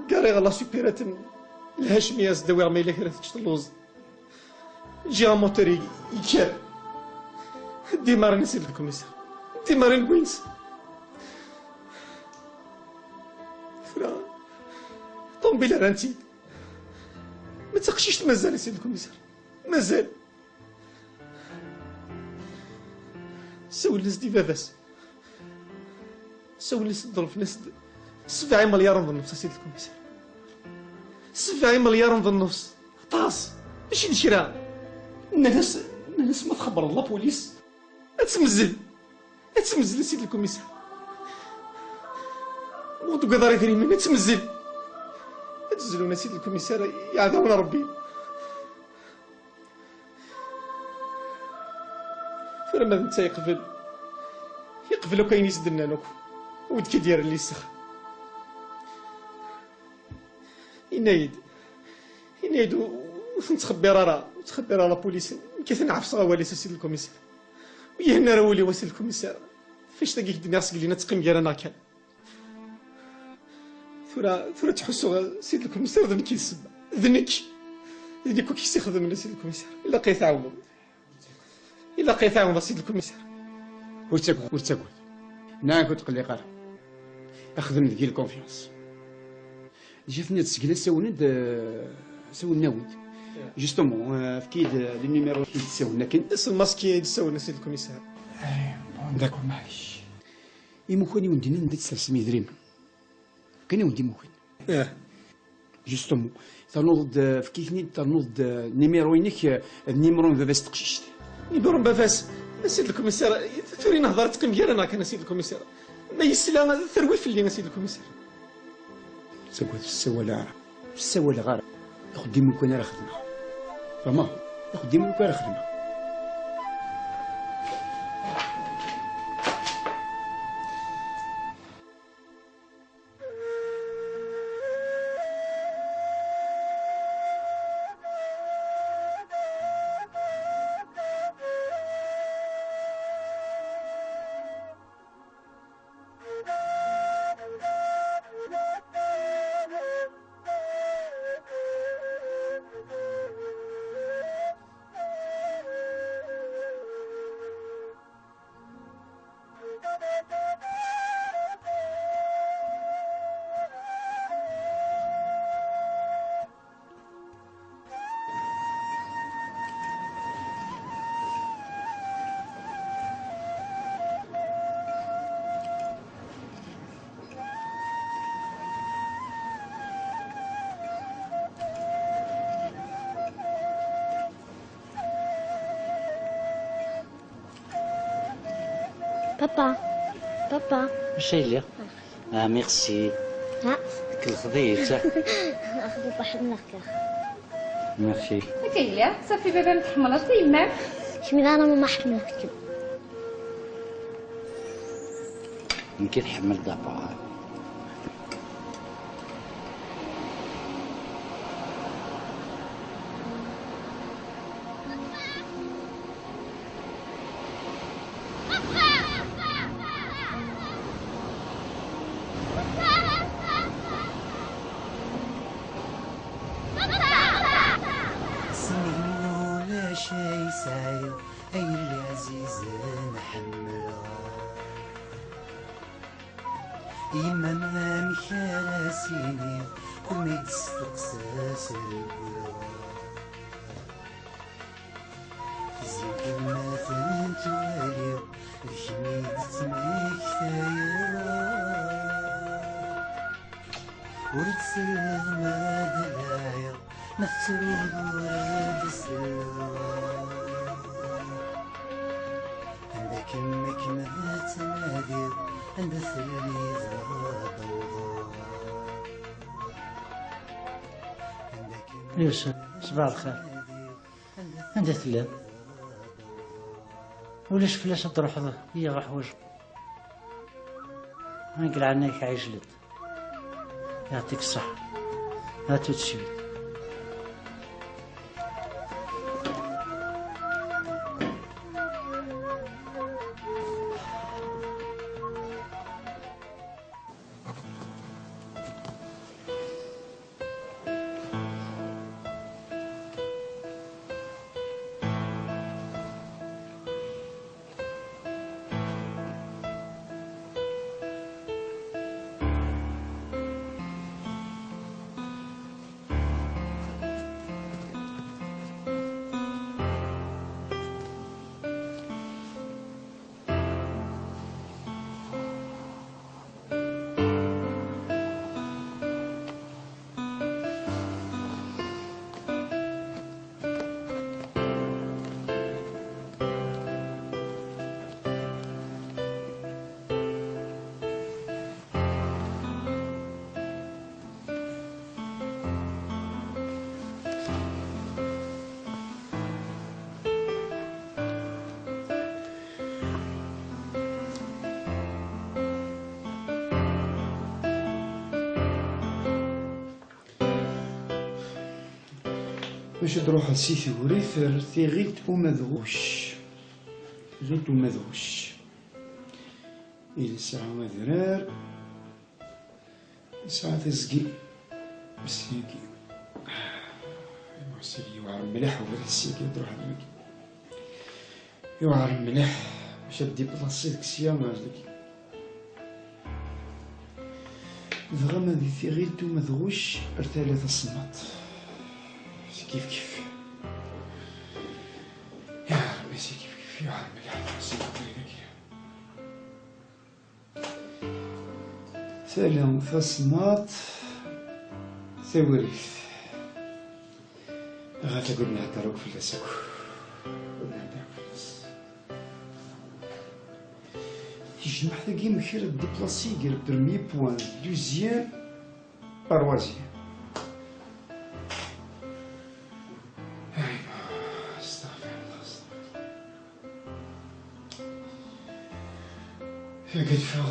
gariɣ la supérette n Lhacmi, as-d-awiɣ ma yella kra tečč telluẓ. Ǧǧiɣ amutur i-, yekker. Dimarin, a sidi lkumiser. Dimarin wwin-tt. Tura, ṭumbil rran-tt-id. Ma d taqcict mazal, a sidi lkumiser. Mazal. Sawlen-as-d i baba-s. Sawlen-as-d, ḍelfen-as-d sebɛa imelyaṛen d nnefs, a sidi lkumiser. Sebɛa imelyaṛen d nnefs. Aṭas. Mačči d kra. Nnan-as, nnan-as ma txebbreḍ la police, ad tt-mezzel. Ad tt-mezzel, a sidi lkumiser. Ur d-tewwiḍ ara idrimen, ad tt-mezzel. Ad tt-zlun, a sidi lkumiser, iɛdawen n Ṛebbi. Tura ma d netta yeqbel, yeqbel akk ayen i s-d-nnan akk, ur d-k-id-yerren lissex. Yenna-yi-d, yenna-yi-d, ur, ur ten-ttxebbir ara, ur ttxebbir ara la police, nekk ad ten-ɛefseɣ awal-is, a sidi lkumiser. Ur yi-henna ara wul-iw, a sidi lkumiser. Ɣef wannect-agi i k-d-nniɣ seg lin ad teqqim gar-aneɣ kan. Tura, tura ttḥussuɣ, a sidi lkumiser, d nekk i d ssebba. D nekk. D nekk i k-issixedmen, a sidi lkumiser. Ilaq ad yi-tɛawneḍ. Ilaq ad yi-tɛawneḍ, a sidi lkumiser. Ur ttagad, ur ttagad. Nniɣ-ak ur tqelliq ara. Xdem deg-i lkunfyans. Déjà tenniḍ seg la sawlen-d, euh, sawlen-awen-d. Justement, euh, efk-iyi-d, euh, le numéro i d-sawlen akken. Isem maski i d-sawlen, a sidi lkumiser. Eh, bon, d'accord, maɛlic. Imukan i wen-d-nnan ad d-tsersem idrimen. Fkan-awen-d imukan. Eh. Justement. Ternuḍ-d, euh, efk-iten-id, ternuḍ-d, euh, numéro-inek, euh, d numéro n baba-s n teqcict. Numéro n baba-s? A sidi lkumiser, tura i nehḍer ad teqqim gar-aneɣ kan, a sidi lkumiser. Ma yesla, terwi fell-i, a sidi lkumiser. Ttagad, ur ssawaleɣ ara. Ur ssawaleɣ ara. Axeddim lukan ara xedmeɣ. Vraiment, axeddim lukan ara xedmeɣ. Papa, papa. Maca yelli. Ah, merci. Ha. Tkellxeḍ-iyi-tt. Axeḍ papa, ḥemmleɣ-k. Merci. Akka yelli, safi baba-m tḥemmleḍ-t, yemma-m? Kemm d ara mama ḥemmleɣ-kem. Nekk i tḥemmel d'abord. Ssneɣ ulac ay sɛiɣ, ay yelli ɛzizen ḥemmleɣ. Yemma-m amek ara s-iniɣ, umi d-testeqsa s rregleɣ. Zik ma ten-ttwaliɣ, d kemm i d-ttmektayeɣ. Ur d-selleɣ ma d-laɛiɣ, ma tettruḍ ur d-selleɣ. Anda kem akken ad ttnadiɣ, anda telliḍ ad awḍeɣ. Anda kem Yusef, ṣbaḥ lxir. Anda telliḍ? Ulac fell-as ad truḥeḍ, iyi ɣ-ḥwajeɣ. Nekk lɛanna-k ɛijlet. Yeɛṭik ṣṣeḥḥa. À tout de suite. Bac ad ruḥeḍ si Tewrirt ar tiɣilt Umadɣuc. Tiɣilt Umadɣuc. I nesɛa adrar, nesɛa tiẓgi. Ass-agi, ah, ass-agi yewɛer mliḥ ubrid ass-agi ad ruḥeḍ dagi. Yewɛer mliḥ bac ad diplaṣi deg sya ar dagi. Dɣa ma di tiɣilt Umadɣuc ar tala tasemmaḍt. Si kif kif. Ya Rebbi, si kif kif, yewɛer mliḥ. Si kif kif. Tala tasemmaḍt, Tewrirt. Ɣef agad nehder akk fell-as akk. Nehder akk fell-as. Tijmaɛt-agi mkir ad diplaṣi gar premier point d deuxième troisième. Aywa, astaɣfirullah, astaɣfirullah. Yak ad ffeɣ.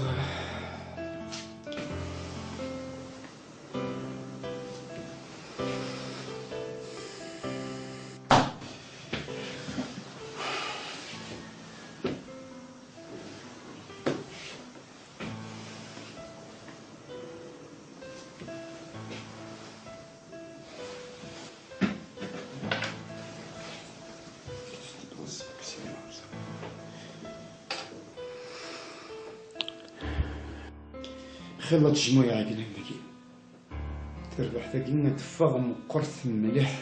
Xilla tejmuyaɛ i yellan dagi. Tarbaḥt-agi ad teffeɣ meqqret mliḥ.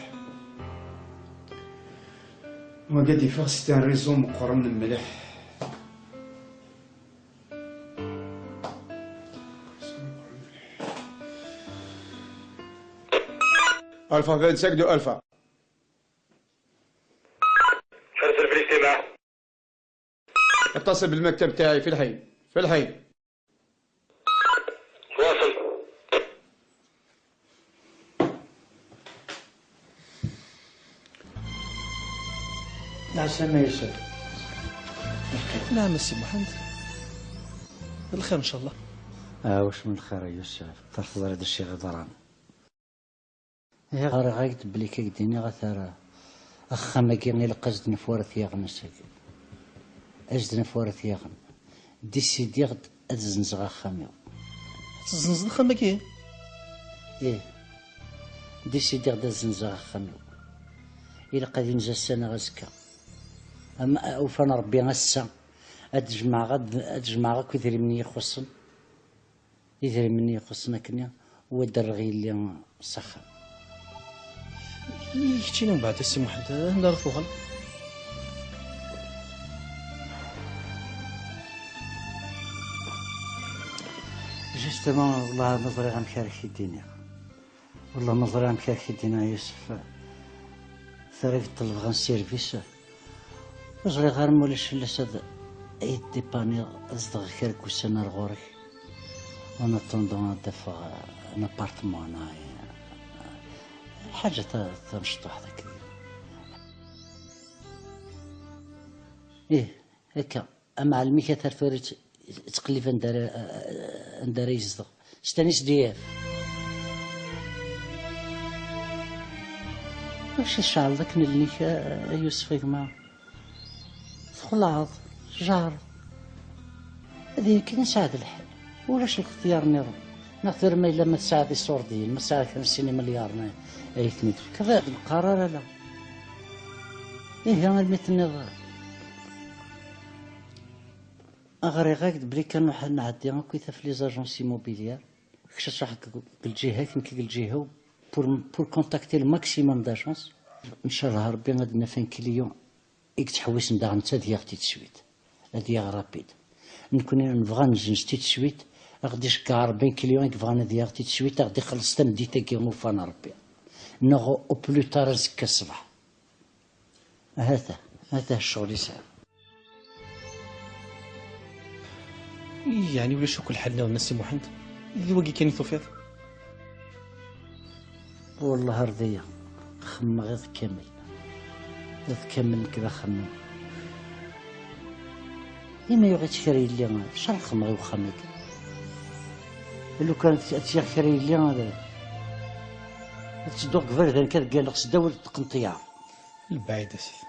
Wagi ad yeffeɣ c'est un réseau meqqren mliḥ. Alpha vingt-cinq de Alpha. Xerṣel fell-i ssmaḥ. اتصل بالمكتب تاعي في الحي، في الحي. واصل. العسلامة يوسف. نعم السي محمد، الخير إن شاء الله. آه، واش من خير يا يوسف؟ تحضر هذا الشيء غدران. Ihi ɣriɣ-ak-d belli kak d-iniɣ a tara axxam-agi ilaq ad s-d-naf war at yaɣen ass-agi. Ad s-d-naf war at yaɣen. Disidiɣ-d ad zzenzeɣ axxam-iw. Tezzenzeḍ axxam-agi? Ih. Disidiɣ-d ad zzenzeɣ axxam-iw. Ilaq ad inez ass-a neɣ azekka. Ama ufan Rebbi ass-a, ad jemɛeɣ, ad, ad jemɛeɣ akk idrimen i yi-ixuṣṣen. Idrimen ixuṣṣen akkenni, u ad d-rreɣ yelli s axxam. I keččini mbeɛd a Si Muḥend, anda ara tuɣal? Justement, wellah ma ẓriɣ amek ara k-id-iniɣ. Wellah ma ẓriɣ amek ara k-id-iniɣ, Yusef. Tura i ṭelbeɣ un service. Ur ẓriɣ ara ma ulac fell-as ad, ad yi-d-dipaniɣ, ad zedɣeɣ kra n wussan ar ɣur-k. En attendant ad d-afeɣ, euh, un appartement, neɣ, euh, ḥaǧa ta-, tamecṭuḥt akka. Ih, akka. Amɛellem-ik ata ar tura yettqellib anda ara, anda ara yezdeɣ. Stan S D F. Acu tceɛleḍ akken allen-ik, a, a Yusef, a gma? Txelɛeḍ, tjehreḍ. Ad akken yesɛed lḥal. Ulac lxetyar nniḍen. Neɣ tura ma yella ma tesɛiḍ iṣurdiyen, ma tesɛiḍ kra n sin imelyaren, ay ten-id-tefkeḍ, ur d-neqqar ara la. Ihi, almi tenniḍ, ɣriɣ-ak-d belli kan ruḥ nɛeddi akkit ɣef les agences immobilières, kečč ad truḥeḍ deg lǧiha-k, nekk deg lǧiha-w, pour, pour contacter le maximum d'agences. Ncallah Rebbi ad naf un client i yettḥewwisen daɣen netta ad yaɣ tout de suite, ad yaɣ rapide. Nekkni nebɣa ad nezzenz tout de suite, ad ɣ-d-iceggeɛ Rebbi un client i yebɣan ad yaɣ tout de suite, ad ɣ-d-ixelleṣ tameddit-agi ufan Rebbi, neɣ au plus tard azekka ṣṣbeḥ. Hata, hata ccɣel i sɛiɣ. Yeɛni ulac akk lḥal nniḍen a Si Muḥend? D wagi kan i tufiḍ? Wellah ar d aya, xemmeɣ iḍ kamel. Iḍ kamel nekk d axemmem. Imi yuɣ-itt kra yelli, acu ara xemmeɣ i wexxam-agi? Lukan ad tt-yaɣ kra yelli, ad, ad ttedduɣ deg iberdan kan, ad ggalleɣ s ddaw tqenṭyar. Lbaɛid a sidi.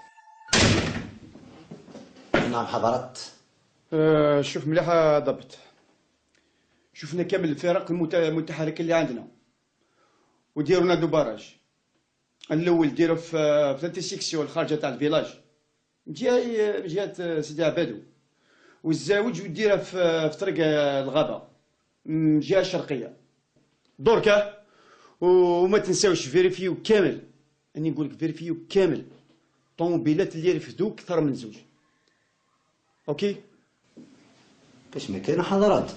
نعم حضرت. آه، شوف مليح يا ضبط. شفنا كامل الفرق المت-، المتحركة اللي عندنا. وديروا لنا دو باراج. الأول ديروا في، في l'intersection الخارجة تاع الفيلاج. من جهة، من جهة سيدي عبادو. والزاوج وديرها في، في طريق الغابة. من جهة شرقية. دركا، وما تنساوش فيريفيو كامل، راني نقول لك فيريفيو كامل، طوموبيلات اللي يرفدوا اكثر من زوج. اوكي؟ كاش ما كاين حضرات.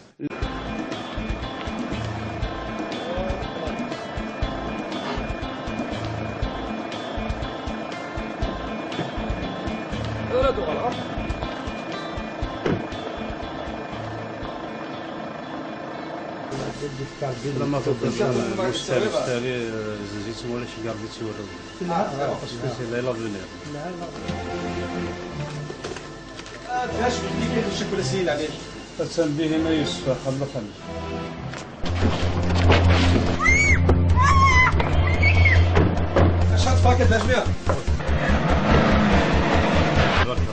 لما تطلع المستوى الثاني، زيت ولا شي قاع بيت ولا. لا، لا، لا. فاش بدي كيف الشكل السيد عليه؟ تسمى به ما يسفى، خلو خلو. شحال فاكت الأجمعة؟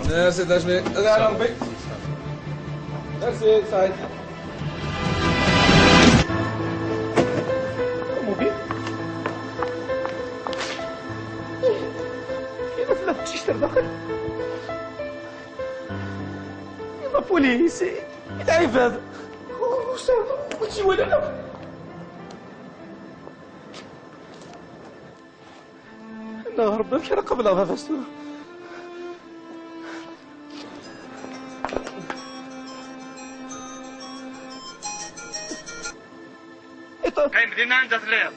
ميرسي الأجمعة. هذا على ربي. ميرسي، سعيد. طوموبيل. كاين في التيشيرت داخل. La police. العباد. وسام، وتي ولا لا؟ لا، ربي كان قبل هذا فاستو. كاين مدينة عندها تلير.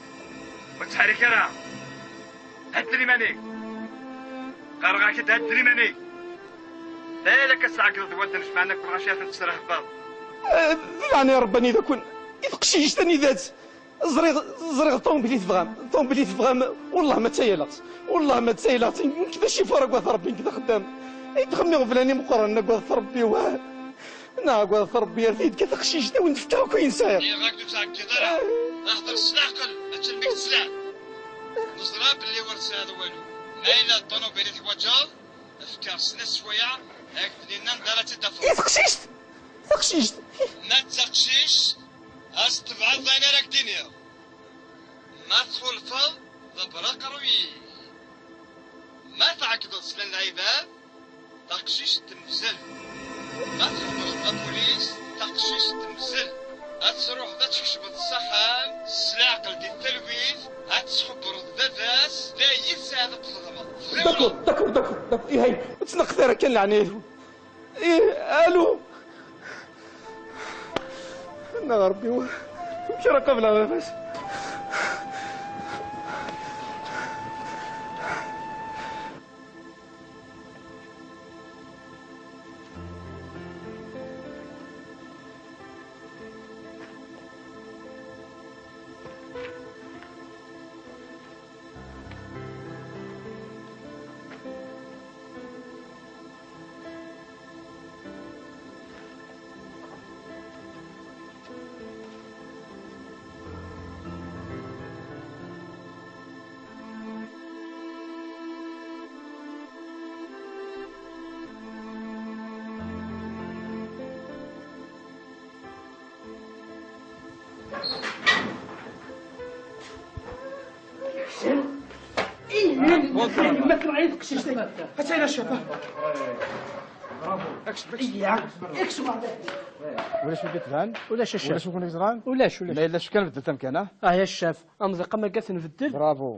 وتحرك راه. هد لي ماني. قرغاك هد لي ماني. Balak ad tɛeggdeḍ deg wadden, jmaɛna kul ɣaci ad ten-tesrehbeḍ. Eh, di leɛnaya Rebbi, anida-ken? I teqcict, anida-tt? Ẓriɣ, ẓriɣ ṭumubil i tebɣam, ṭumubil i tebɣam, wellah ma ttayaleɣ-tt, wellah ma ttayaleɣ-tt, nekk d acifur, agad Rebbi, nekk d axeddam. I ttxemmiɣ blan imeqqranen, agad Rebbi, wah. Neɣ agad Rebbi, ar t-id-ka taqcict, a wen-d-fkeɣ akk ayen sɛiɣ. Nniɣ-ak ur ttɛeggiḍ ara, hder s leɛqel, mačči almi k-tesliḍ. Neẓra belli ur tesɛiḍ walu. Ma yella d ṭumubil i teḥwaǧeḍ, fk-aɣ snat sswayeɛ, ad ak-d-nini anda ara tt-id-tafeḍ. I teqcict? Taqcict! Ma d taqcict, ad s-tebɛeḍ ayen ara k-d-iniɣ. Ma txulfeḍ, d abraq rwi. Ma tɛeggdeḍ s llan lɛibad, taqcict temzel. Ma txebbreḍ d apulis, taqcict temzel. Ad truḥeḍ ad tkecmeḍ s axxam, s leɛqel di talwit, ad tesxebbreḍ baba-s, d ayen i tesɛiḍ ad txedmeḍ. D'accord, d'accord, d'accord, d'accord. Ihi, ur ttneqqiḍ ara kan leɛnaya-twen. Ih, alu. Nna Rebbi, wa-, amek ara qableɣ baba-s? Ih, ma kra ay teqcict-agi. Atan a ccaba. Iya, ikseb. Ulac win d-itban? Ulac a ccaf. Ulac win yeẓran? Ulac, ulac. Ma yella ccaf kan beddel tamkan, ah? Ah, ya ccaf. Amḍiq am akka t-nbeddel. Bravo.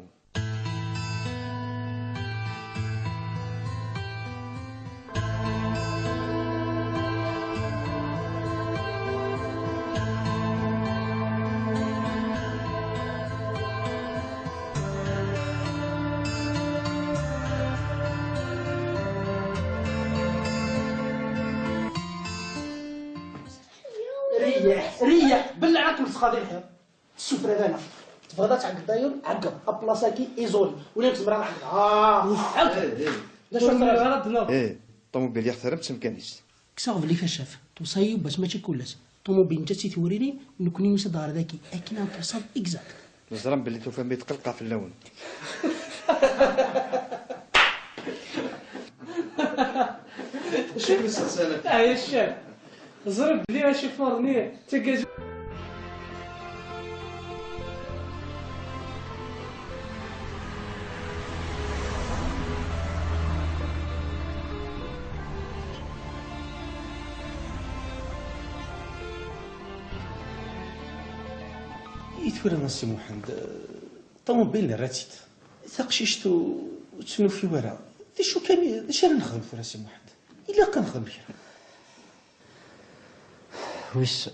Riyeḥ, riyeḥ, belleɛ akken tesxaḍ i lḥiḍ. Tessufra lana. Tebɣiḍ ad tɛeggeḍ ayen? Ɛeggeḍ. Aplaṣ-agi izoli. Ula ur zemreɣ ad ɛeggeḍ. Ah, ɛeggeḍ. D acu ara d-nniɣ? Eh, ṭumubil yaxtar am temkan-is. Kkseɣ belli a ccaf. Tuṣayi yiwwas mačči kul ass. Ṭumubil netta si twuririn, nekni nusa-d ɣer daki. Akken ad tuṣaḍ exact. Neẓra belli tufam-iyi tqelqeɣ fell-awen. Acu i k-yesseqsan akka? Ah, ya ccaf. Ẓriɣ belli acifur-nni d tagazu. I tura a Si Muḥend, ṭumubil nerra-tt-id. Taqcict ur, ur tt-nufi wara. D acu kan, d acu ara nexdem tura a Si Muḥend? Ilaq ad nexdem kra. Wissen.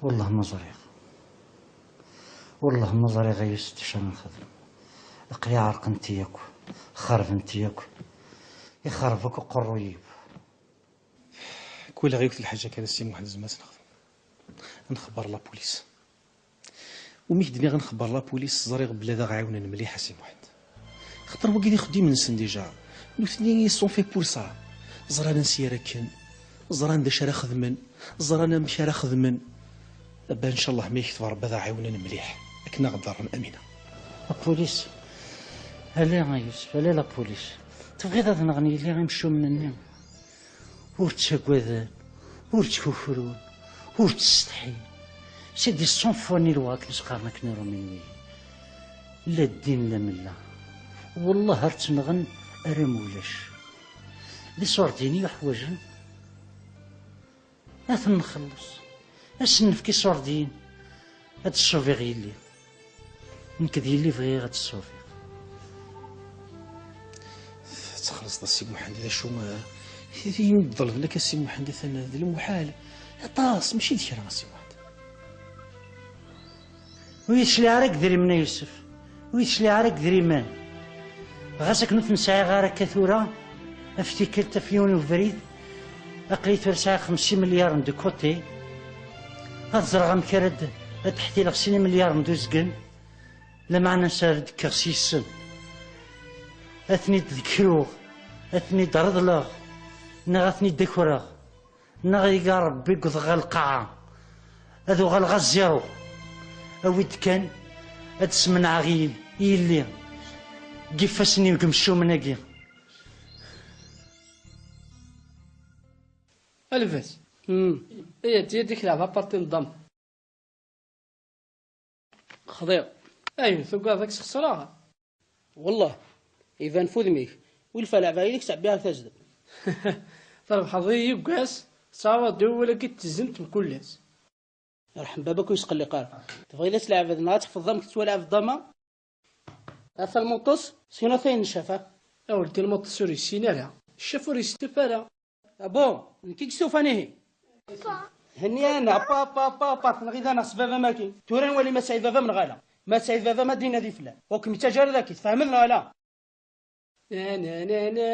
Wellah ma ẓriɣ. Wellah ma ẓriɣ ay Yusef d acu ara nexdem. Aql-i ɛerqent-iyi akk. Xerbent-iyi akk. Ixerb akk uqerruy-iw. Kul ɣiwet lḥaǧa kan a Si Muḥend zma ad tt-nexdem. Ad nxebber la police. Umi k-d-nniɣ ad nxebber la police, ẓriɣ belli ad aɣ-ɛiwnen mliḥ a Si Muḥend. Xaṭer wagi d ixeddimen-nsen déjà. Nutni ils sont faits pour ça. Ẓran ansi ara kken, ẓran d acu ara xedmen, ẓran amek ara xedmen. Abba ncallah ma yekteb Rebbi ad aɣ-ɛiwnen mliḥ akken ad aɣ-ḍerren, Amina. La police? Ala a Yusef, ala la police. Tebɣiḍ ad nɣen yelli imcumen-nni? Ur ttagaden, ur ttkukrun, ur ttsetḥin. C'est des sans-foi ni loi akken i s-qqaren akken iṛumyen-nni. La ddin la mella. Wellah ar tt-nɣen arma ulac. D iṣurdiyen i uḥwaǧen. Ad ten-nxelleṣ. Ad sen-nefk iṣurdiyen. Ad d-ṣṣubiɣ yelli. Nekk d yelli bɣiɣ ad d-ṣṣubiɣ. Ad txellṣeḍ a Si Muḥend, d acu, eh, i yi-d-ḍelben akka a Si Muḥend, atan d lmuḥal. Aṭas, mačči d kra a Si Muḥend. Ur yi-tecliɛ ara deg idrimen a Yusef. Ur yi-tecliɛ ara deg idrimen. Ɣas akken ur ten-sɛiɣ ara akka tura, Af tikkelt, af yiwen ubrid, aql-i tura sɛiɣ xemsa imelyaren de côté. Ad ẓreɣ amek ara d-, ad d-ḥtileɣ sin imelyaren d uzgen, lameɛna s ara d-kkeɣ s yes-sen. Ad ten-id-dekruɣ, ad ten-id-reḍleɣ, neɣ ad ten-id-akreɣ, neɣ iga Ṛebbi wwḍeɣ ɣer lqaɛa, ad uɣaleɣ à zéro. Awi-d kan, ad smenɛeɣ i, i yelli deg ifassen-iw deg yemcumen-agi. A Lbaz. Hmm. Ihi, ad d-kleɣ aparti n ddam. Xḍiɣ. Ay, tugadeḍ ad k-sxeṣreɣ? Wellah, iban f udem-ik. Wi lfa leɛba i deg-s ɛebbiɣ tazdemt. Trebḥeḍ-iyi yeggas, tettɛawadeḍ i wawal-agi d tizemt mkul ass. Yerḥem baba-k ur yesqelliq ara. Tebɣiḍ ad tleɛbeḍ neɣ ad tefḍeḍ amek tettwalaɛbeḍ dama? Ata lmuṭṭes, syin ata yenncaf, ha? A weldi, lmuṭṭes ur yessin ara, ccaf ur yestuf ara. Abo, nekk i yestufan ihi. Henni-aneɣ, pa, pa, pa, pa, tenɣiḍ-aneɣ s baba-m-agi. Tura nwali ma sɛi baba-m neɣ ala. Ma sɛi baba-m ad d-inadi fell-am. Ur kem-ittaǧǧa ara daki, tfehmeḍ neɣ ala? Na, na, na, na.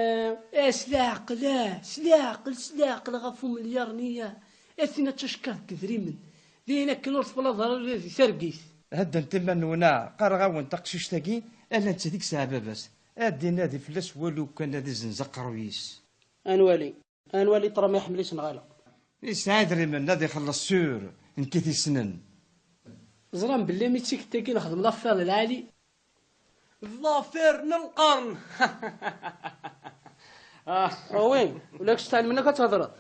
Eh, s leɛqel, ah, s leɛqel, s leɛqel ɣef umelyaṛ-nni, ah. A tin ad tacekkaḍ deg idrimen. D ayen akken ur teflaḍ ara ula di targit. Heddnet iman-nwen, ah, qqareɣ-awen taqcict-agi, ala netta deg-s baba-s. Ad d-inadi fell-as walu kan ad izenz aqerruy-is. Ad nwali. Ad nwali ṭṭrama iḥemmel-itt neɣ ala. Yesɛa idrimen ad ixelleṣ sûr, nekk i t-yessnen. Ẓran belli mi d tikkelt-agi nexdem l'affaire d lɛali. D l'affaire n lqern! Ah. Wi, ula kečč tɛelmen akk ad thedreḍ.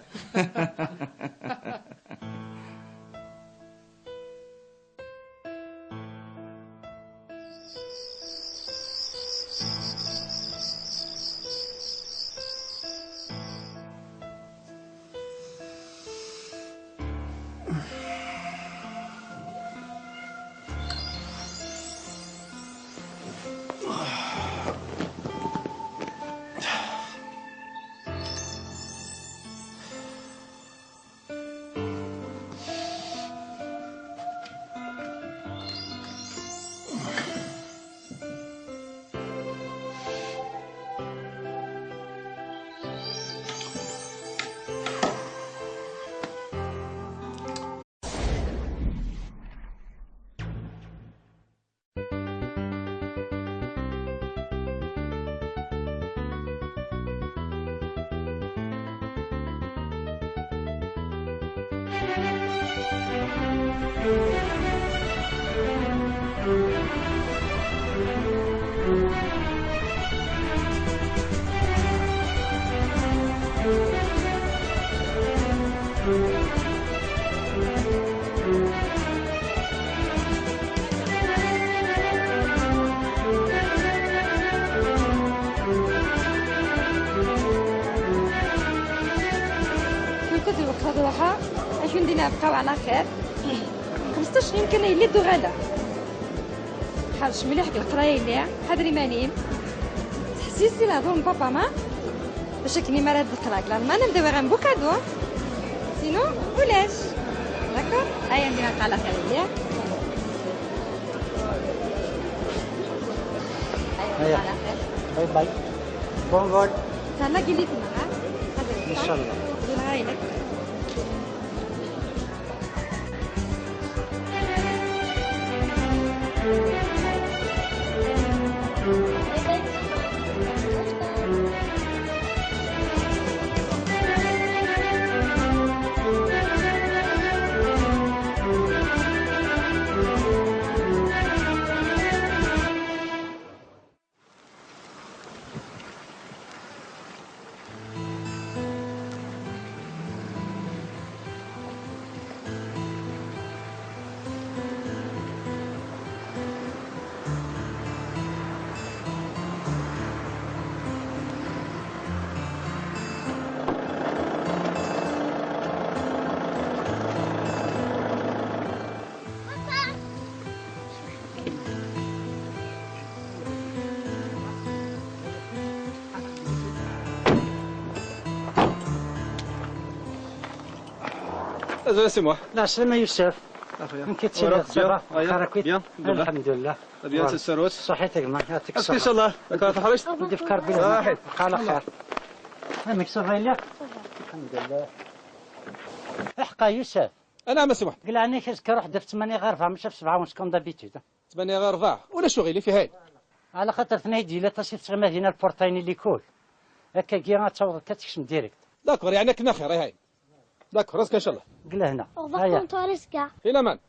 Kunta di lweqt ad ruḥeɣ, ad k-d-iniɣ bqaw ɛla xir. Xmesṭac n yumkan ay yelli d-uɣaleɣ. Ḥerrec mliḥ deg leqraya yelli, ḥader iman-im. Ttḥessis i lehdur n papa ma. Bac akken mi ara d-qqleɣ deg Lalman, ad m-d-awiɣ un beau cadeau. Sinon, ulac. D'accord? Aya, ad m-d-iniɣ bqaw ɛla xir yelli. Aya. Bye bye. Bon vol. Tella gilli tmeɣra. Inchallah. Di lɣayla. Azul a Si Muḥ. Lɛeslama a Yusef. Axuya. Amek i tettiliḍ? Ça va? Bien. Bxir akk-it? Bien, alḥemdulillah. Alḥemdulillah. Bien, voilà. Tessarut. Ṣaḥit a gma, yɛṭik ṣṣeḥḥa. Inchallah, ad k-teḥrict. Ad d-ifk Ṛebbi lehna. Ṣaḥit. Bqaw ɛla xir. Amek ça va, yelli? Alḥemdulillah. Iḥqa, Yusef. Anɛam a Si Muḥ. Deg leɛnaya-k, azekka ruḥ-d ɣef ttmanya ɣer rebɛa, mačči ɣef sebɛa ونص comme d'habitude. Ttmanya ɣer rebɛa? Ulac uɣilif, ihi. Ɛla xaṭer tenna-yi-d yelli Ṭasi tettɣima dinna, lpurṭa-nni n likul. Akkagi ad taweḍ akka ad tekcem direct. D'accord, yeɛni akken axir, ihi. D'accord, azekka ncallah. Deg lehna. Au revoir, aya. Tonton, à l'azekka. Filaman.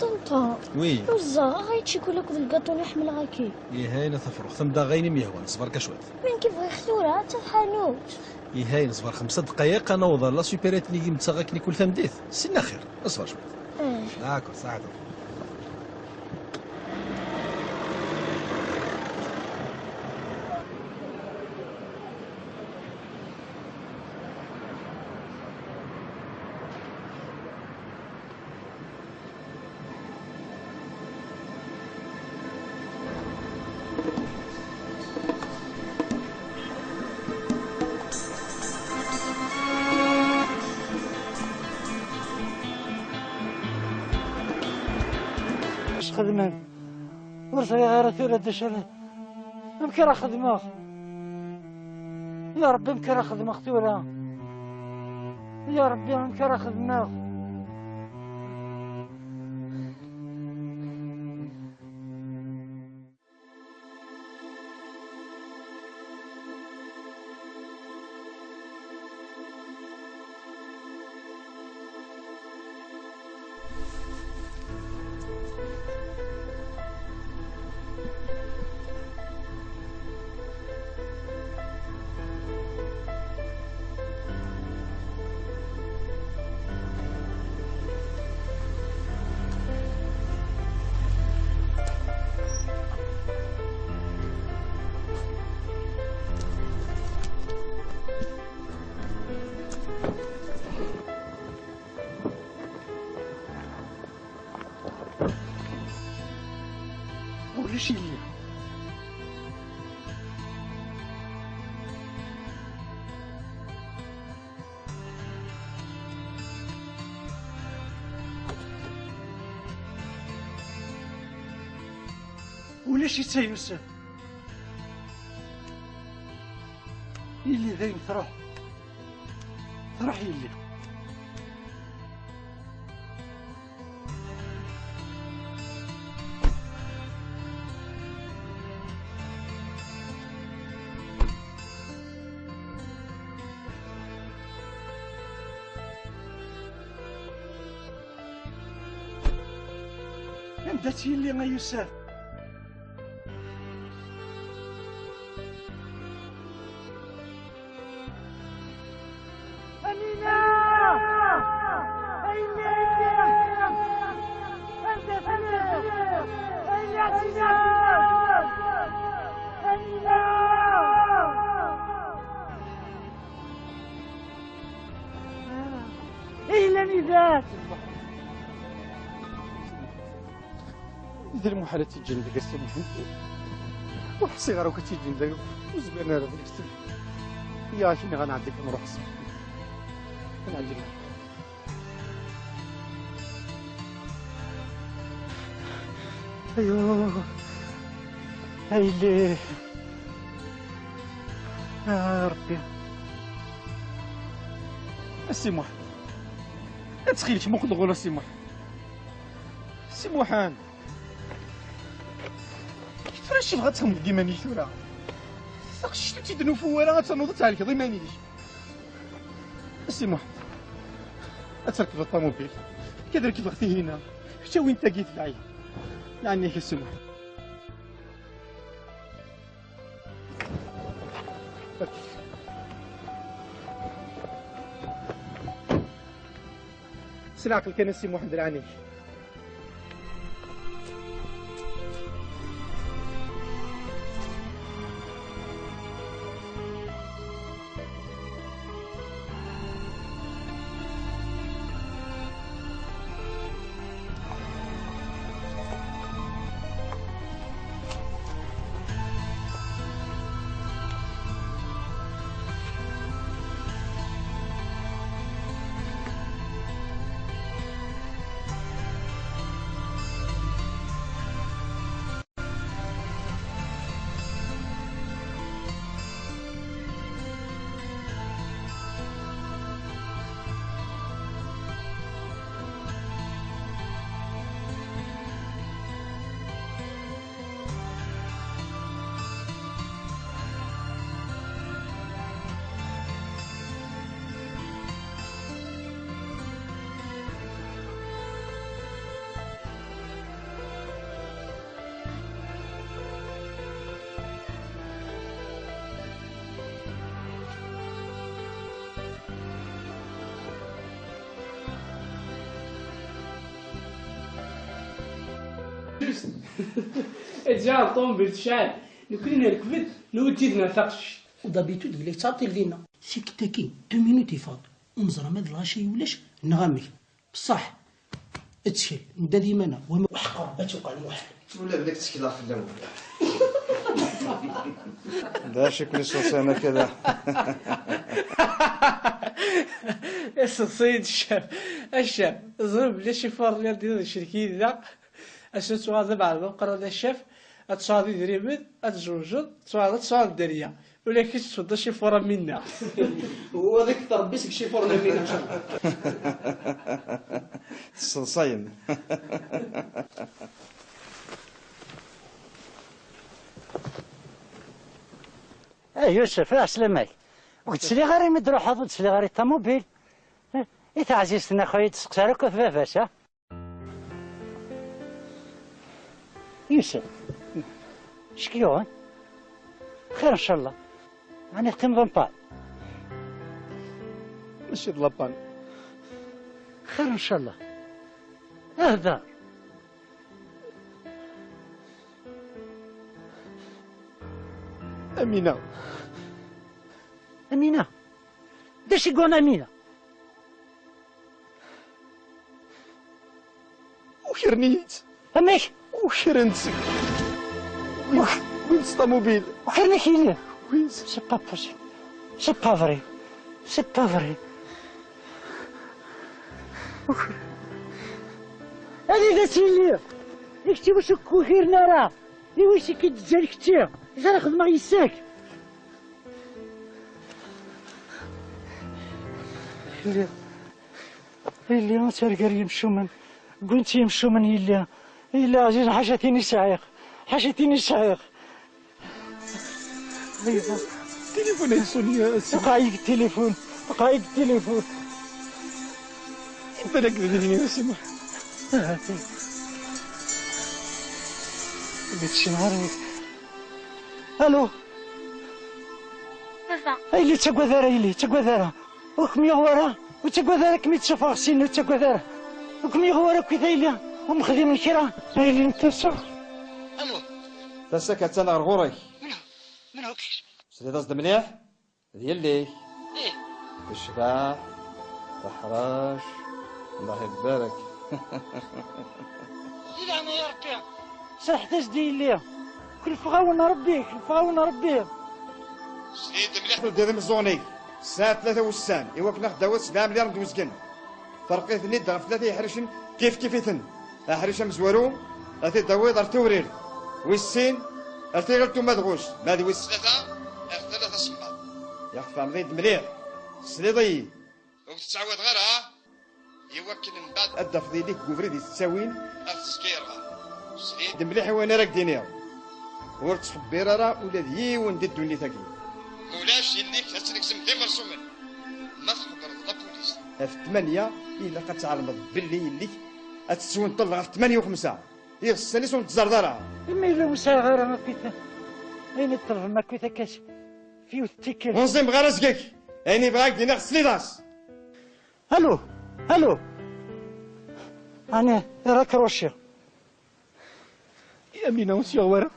Ṭenṭa, oui. Ur ẓẓaɣ ara ccikula akked lgaṭu-nni ḥemmleɣ-agi. Ihi ayen a tafruxt, am daɣ ayen i m-yehwan, ṣber kan cwiṭ. Win k-ibɣa ixtura, d taḥanut. Ihi ayen, ṣber xemsa ddqayeq, ad naweḍ ɣer la supérette-nni i m-ttaɣ akken i kul tameddit. Sin axir, ṣber cwiṭ. Eh. D'accord, saɛa. Acu xedmen? Ur ẓriɣ ara tura d acu ara, amek ara xedmeɣ. Ya Ṛebbi, amek ara xedmeɣ tura? Ya Ṛebbi, amek ara xedmeɣ? Ulac yelli. Ulac-itt a Yusef. Yelli dayen truḥ. Truḥ yelli. Anda-tt yelli a Yusef? Amina! Amina! Amina! Anda telliḍ? Amina! Amina! Ay, llan idat! D lmuḥal ad tt-ǧǧen deg ass-nni. Ur ḥṣiɣ ara akk ad tt-ǧǧen dagi. Ur zmiren ara ad tt-ǧǧen. Ya, akken ad nɛeddi kan, ruḥ s. Ad nɛeddi kan. Ayo. Ay, lli. Ah, Ṛebbi. A Si Muḥ. Ttxil-k, muqel ɣur-i a Si Muḥ. Si Muḥend. Tura acu tebɣa ad txedmeḍ deg iman-ik tura? Taqcict ur tt-id-nufu ara, ad ternuḍ ad thelkeḍ iman-ik. A Si Muḥend. Ad trekbeḍ ṭamubil. Kad rekbeɣ tihina. Kečč awin tagi tebɛid. Ɛni-k a Si Muḥ. S leɛqel kan a Si Muḥend, lɛani-k. Ǧǧiɣ ṭṭumbil tecɛel, nekkni nerkeb-d, newwi-d yid-neɣ taqcict. D'habitude, yella yettɛeṭṭil dinna. Tikkelt-agi, deux minutes yeffeɣ-d. Ur neẓri ma d lɣaci i ulac, neɣ amek. Bṣaḥ, ttkel, nedda d iman-a, wama uḥeqq Rebbi ad tuqal muḥal. Ula d nekk ttekleɣ fell-awen. D acu i ken-iṣuṣan akka da? Iṣuṣi-yi-d ccaf. A ccaf, ẓriɣ belli acifuṛ-nni ad d-icrek yid-neɣ. Ass-a ad tuɣaleḍ d abeɛɛed ameqqran a ccaf, ad tesɛuḍ idrimen, ad tzewǧeḍ, ad tuɣaleḍ ad tesɛuḍ dderya. Ula d kečč tesweḍ acifuṛ am winna. Wa ad ak-teṛebbi seg icifuṛen am winna, ncallah. Tesseḍsayem. Eh, Yusef, eh, ɛeslama-k. Ur k-d-sliɣ ara imi d-truḥeḍ, ur d-sliɣ ara i ṭamubil. Eh, i taɛzizt-nni, a xuya, ur d-testeqsa ara akk ɣef baba-s, ha? Yusef, acu k-yuɣen? Xir, ncallah. Ɛni teqqimeḍ en panne? Mačči d la panne. Xir, ncallah. Hder. Amina. Amina? D acu i yuɣen Amina? Ukren-iyi-tt. Amek? Ukren-tt. Win-, win s ṭamubil. Ukren-ak yelli? Win s- C'est pas possible. C'est pas vrai. C'est pas vrai. Ukren. Anida-tt yelli? I kečč iwacu ur k-ukiren ara? Iwacu i k-id-ǧǧan kečči? Acu ara xedmeɣ yis-k? Yelli. Yelli, ad targa yimcumen. Ggin-tt yimcumen, yelli. Yelli ɛzizen, ḥaca tin i sɛiɣ. Ḥaca tin i sɛiɣ. Yelli. Tilifun yeṣṣun ya Sima. Iqeɛ-iyi tilifun. Iqeɛ-iyi tilifun. Balak d nitni a Sima. Ahat. Ma teccineɣ ara. Alo. Baba. A yelli, ur ttagad ara, yelli, ur ttagad ara. Ur kem-yuɣ wara, ur ttagad ara, kem-id-ssufɣeɣ syin, ur ttagad ara. Ur kem-yuɣ wara akkit a yelli, ur mexdimen kra. A yelli n tasa. Alo. Tasa-k attan ɣer ɣur-k. Menhu? Menhu-k? Tesliḍ-as-d mliḥ? D yelli-k. Ih. Tecbeḥ, teḥrec, Allah ibarek. Di leɛnaya Rebbi. Serḥet-as-d i yelli. Kelfeɣ-awen Rebbi, kelfeɣ-awen Rebbi. Sel-iyi-d mliḥ. Teldiḍ imeẓẓuɣen-ik ssaɛa tlata wussan i wakken ad aɣ-d-tawiḍ sebɛa melyar n twezgen. Ferq-iten-id ɣef tlata yeḥricen kif kif-iten. Aḥric amezwaru ad t-id-tawiḍ ar Tewrirt, wis sin ar Tiɣilt Umadɣus, ma d wis tlata ar Tala Tasemmaḍt. Yak tfehmeḍ-iyi-d mliḥ, tesliḍ-iyi. Ur k-ttɛawadeɣ ara, ha? Iwakken mbeɛd ad d-tafeḍ yelli-k deg ubrid i tettawin. Ad tezgireḍ. Srid mliḥ i wayen ara k-d-iniɣ. Ur ttxebbir ara ula d yiwen di ddunit-agi. Ma ulac, yelli-k ad tt-negzem d imersumen. Ma txebbreḍ la police. Ɣef ttmanya, Ilaq ad tɛelmeḍ belli yelli-k ad tettwenṭel ɣef tmanya u xemsa. Iɣsan-is ur n-teẓẓareḍ ara. Imi yella ur sɛiɣ ara akkit, ayen i ṭṭelbem akkit akka s-, f yiwet n tikkelt. Ur nẓimeɣ ara zgek. Ayen i bɣiɣ ad k-d-iniɣ tesliḍ-as. Allô, allô. Ani, raccroché. Yamina, ur s-yuɣ wara.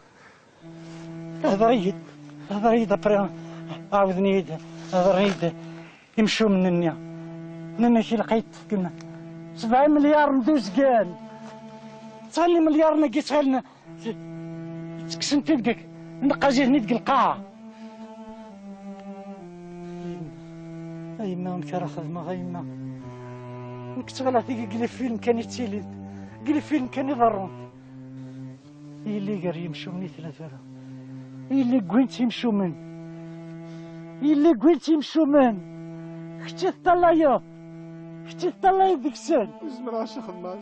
Hder-iyi-d, hder-iyi-d, après, ɛawden-iyi-d, hedren-iyi-d imcumen-nni. Nnan-ak ilaq ad yi-d-tefkem sebɛa imelyaren d uzgen. Ttɣallen imelyaren-agi, ttɣallen, ttekksen-t-id deg, neqqaz-iten-id deg lqaɛa. A yemma, amek ara xedmeɣ, a yemma? Nekk ttɣalaɣ tigi deg les films kan i ttilint, deg les films kan i ḍerrunt. Yelli gar yimcumen i tella tura. Yelli wwin-tt yimcumen. Yelli wwin-tt yimcumen. Kečč i teṭṭalayeḍ. Kečč i teṭṭalayeḍ deg-sen. Zemreɣ ad xedmeɣ.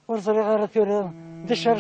Ur ẓriɣ ara tura d acu ara